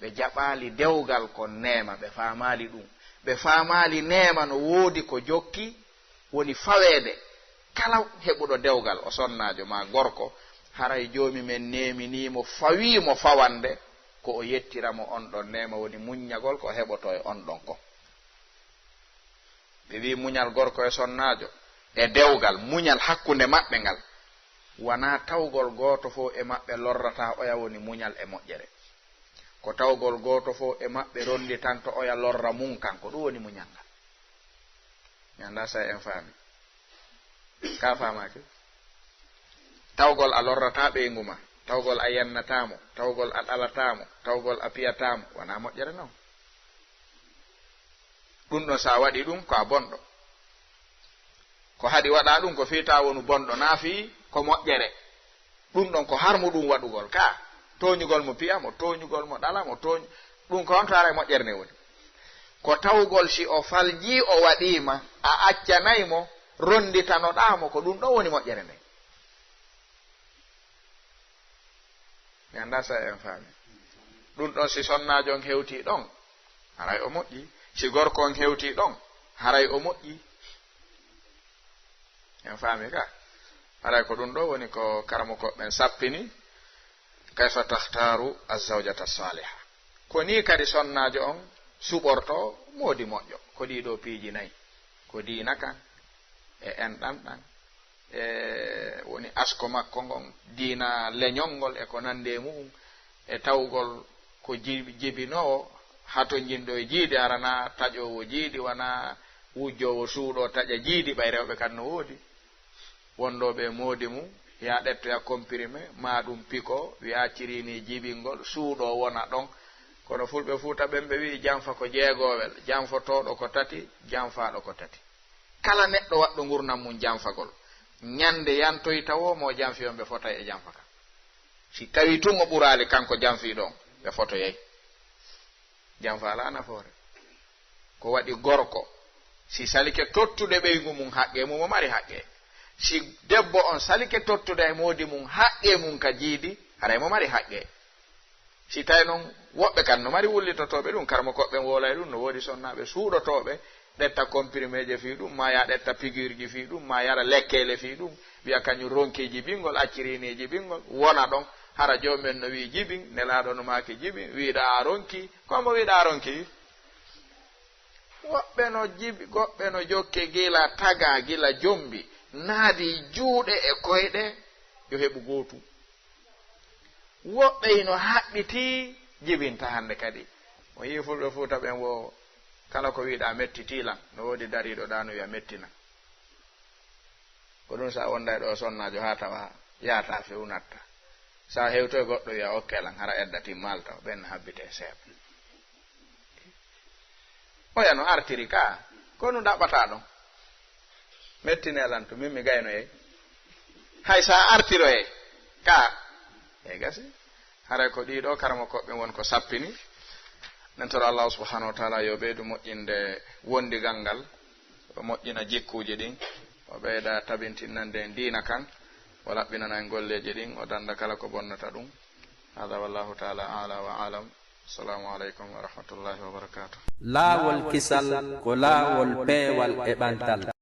Ɓe jaɓaali dewgal ko neema, ɓe faamaali ɗum. Ɓe faamaali neema no woodi ko jokki, woni faweede. Kala heɓuɗo dewgal, o sonnaajo maa gorko, haray Joomi men neeminii mo, fawii mo fawande, ko o yettira mo on ɗon neema, woni muññagol ko o heɓotoo e on ɗon kon. Ɓe wi'i muñal gorko e sonnaajo e dewgal, muñal hakkunde maɓɓe ngal, wanaa tawgol gooto fof e maɓɓe lorrataa oya, woni muñal e moƴƴere. Ko tawgol gooto fof e maɓɓe ronnditanto oya lorra mum kan, ko ɗum woni muñal ngal. Mi anndaa so en faami. Ka faamaaki? Tawgol a lorrataa ɓeyngu ma, tawgol a yennataa mo, tawgol a ɗalataa mo, tawgol a piyataa mo, wanaa moƴƴere non. Ɗum ɗon, so a waɗi ɗum, ko a bonɗo. Ko haɗi waɗaa ɗum, ko fii taa wonu bonɗo, naa fii ko moƴƴere. Ɗum ɗon ko harmu ɗum waɗugol. Ka tooñugol mo, piya mo, tooñugol mo, ɗala mo, tooñ-, ɗum ko honto haray moƴƴere nde woni? Ko tawgol si o faljii, o waɗii ma, a accanay mo, ronnditanoɗaa mo, ko ɗum ɗon woni moƴƴere nde. Mi anndaa so en faami. Ɗum ɗon, si sonnaajo on hewtii ɗon, haray o moƴƴi. Si gorko on hewtii ɗon, haray o moƴƴi. En faami ka? Haray ko ɗum ɗo woni ko karamokooɓe ɓen sappini, kayfa tahtaaru azzawjata saaliha. Ko nii kadi sonnaajo on suɓortoo moodi moƴƴo. Ko ɗii ɗoo piiji nayi. Ko diina kan, e enɗan ɗan, e woni asko makko ngon, diina leñol ngol e ko nanndi e mu'un, e tawgol ko ji-, jibinoowo, hatonjinɗo e jiidi, hara naa taƴoowo jiidi, wanaa wujjoowo suuɗo taƴa jiidi, ɓay rewɓe kan no woodi. Wondooɓe e moodi mum, yaa ɗettoya comprimé, maa ɗum piko, wi'a accirini jibingol, suuɗo wona ɗon. Kono Fulɓe Fuuta ɓen ɓe wi'i, janfa ko jeegoowel, janfotooɗo ko tati, janfaaɗo ko tati. Kala neɗɗo waɗɗo ngurndan mum janfagol, ñande yantoyta woo mo janfi on, ɓe fotay e janfa kan. Si tawi tun o ɓuraali kanko janfiiɗo on, ɓe fotoyay. Janfa alaa nafoore. Ko waɗi gorko, si salike tottude ɓeyngu mum haqqee mum, o mari haqqee. Si debbo on salike tottude e moodi mum haqqee mum ka jiidi, haray mo mari haqqee. Si tawi non, woɓɓe kan no mari wullitotooɓe ɗum, karamokooɓe ɓen woolay ɗum, no woodi sonnaaɓe suuɗotooɓe, ɗetta comprimé je fii ɗum, maa yaa ɗetta piqûre ji fii ɗum, maa yara lekkeele fii ɗum, wi'a kañum ronki jibingol, accirini jibingol, wona ɗon, hara joomum en no wi'i jibin, Nelaaɗo no maaki jibin, wi'uɗaa a ronki, ko hombo wi'uɗaa a ronki? Woɓɓe no jibi, goɓɓe no jokke gila taga, gila jombi, naadi juuɗe e koyɗe, yo heɓu gootu. Woɓɓe ino haɓɓiti, jibinta hannde kadi. O yii fulɓe Fuuta ɓen wo, kala ko wiiɗa mettiti lan, no woodi dariiɗo ɗa no wiya mettina. Ko ɗum sa wonda e ɗo sonnaajo haa tawa yaata few natta. Sa hewto e goɗɗo wiya okke lan, hara edda timmalta, ɓen habbite seeɗa. Oya no artiri ka, ko ɗum ɗaɓɓata ɗon. Mettine lan to min mi gaynoyey. Hay sa artiroyey ka, e gasi. Haray ko ɗiɗo karamokooɓe won ko sappini. Nen toro Allahu subhanahu wa taala yo ɓeydu moƴƴinde wondigal ngal, o moƴƴina jikkuuji ɗin, o ɓeyda tabintinnande en diina kan, o laɓɓinana en golleeji ɗin, o danda kala ko bonnata ɗum. Hada wallahu taala ala wa alam. Assalamu aleykum wa rahmatullahi wa barakatuh. Laawol kisal ko laawol peewal e ɓantal.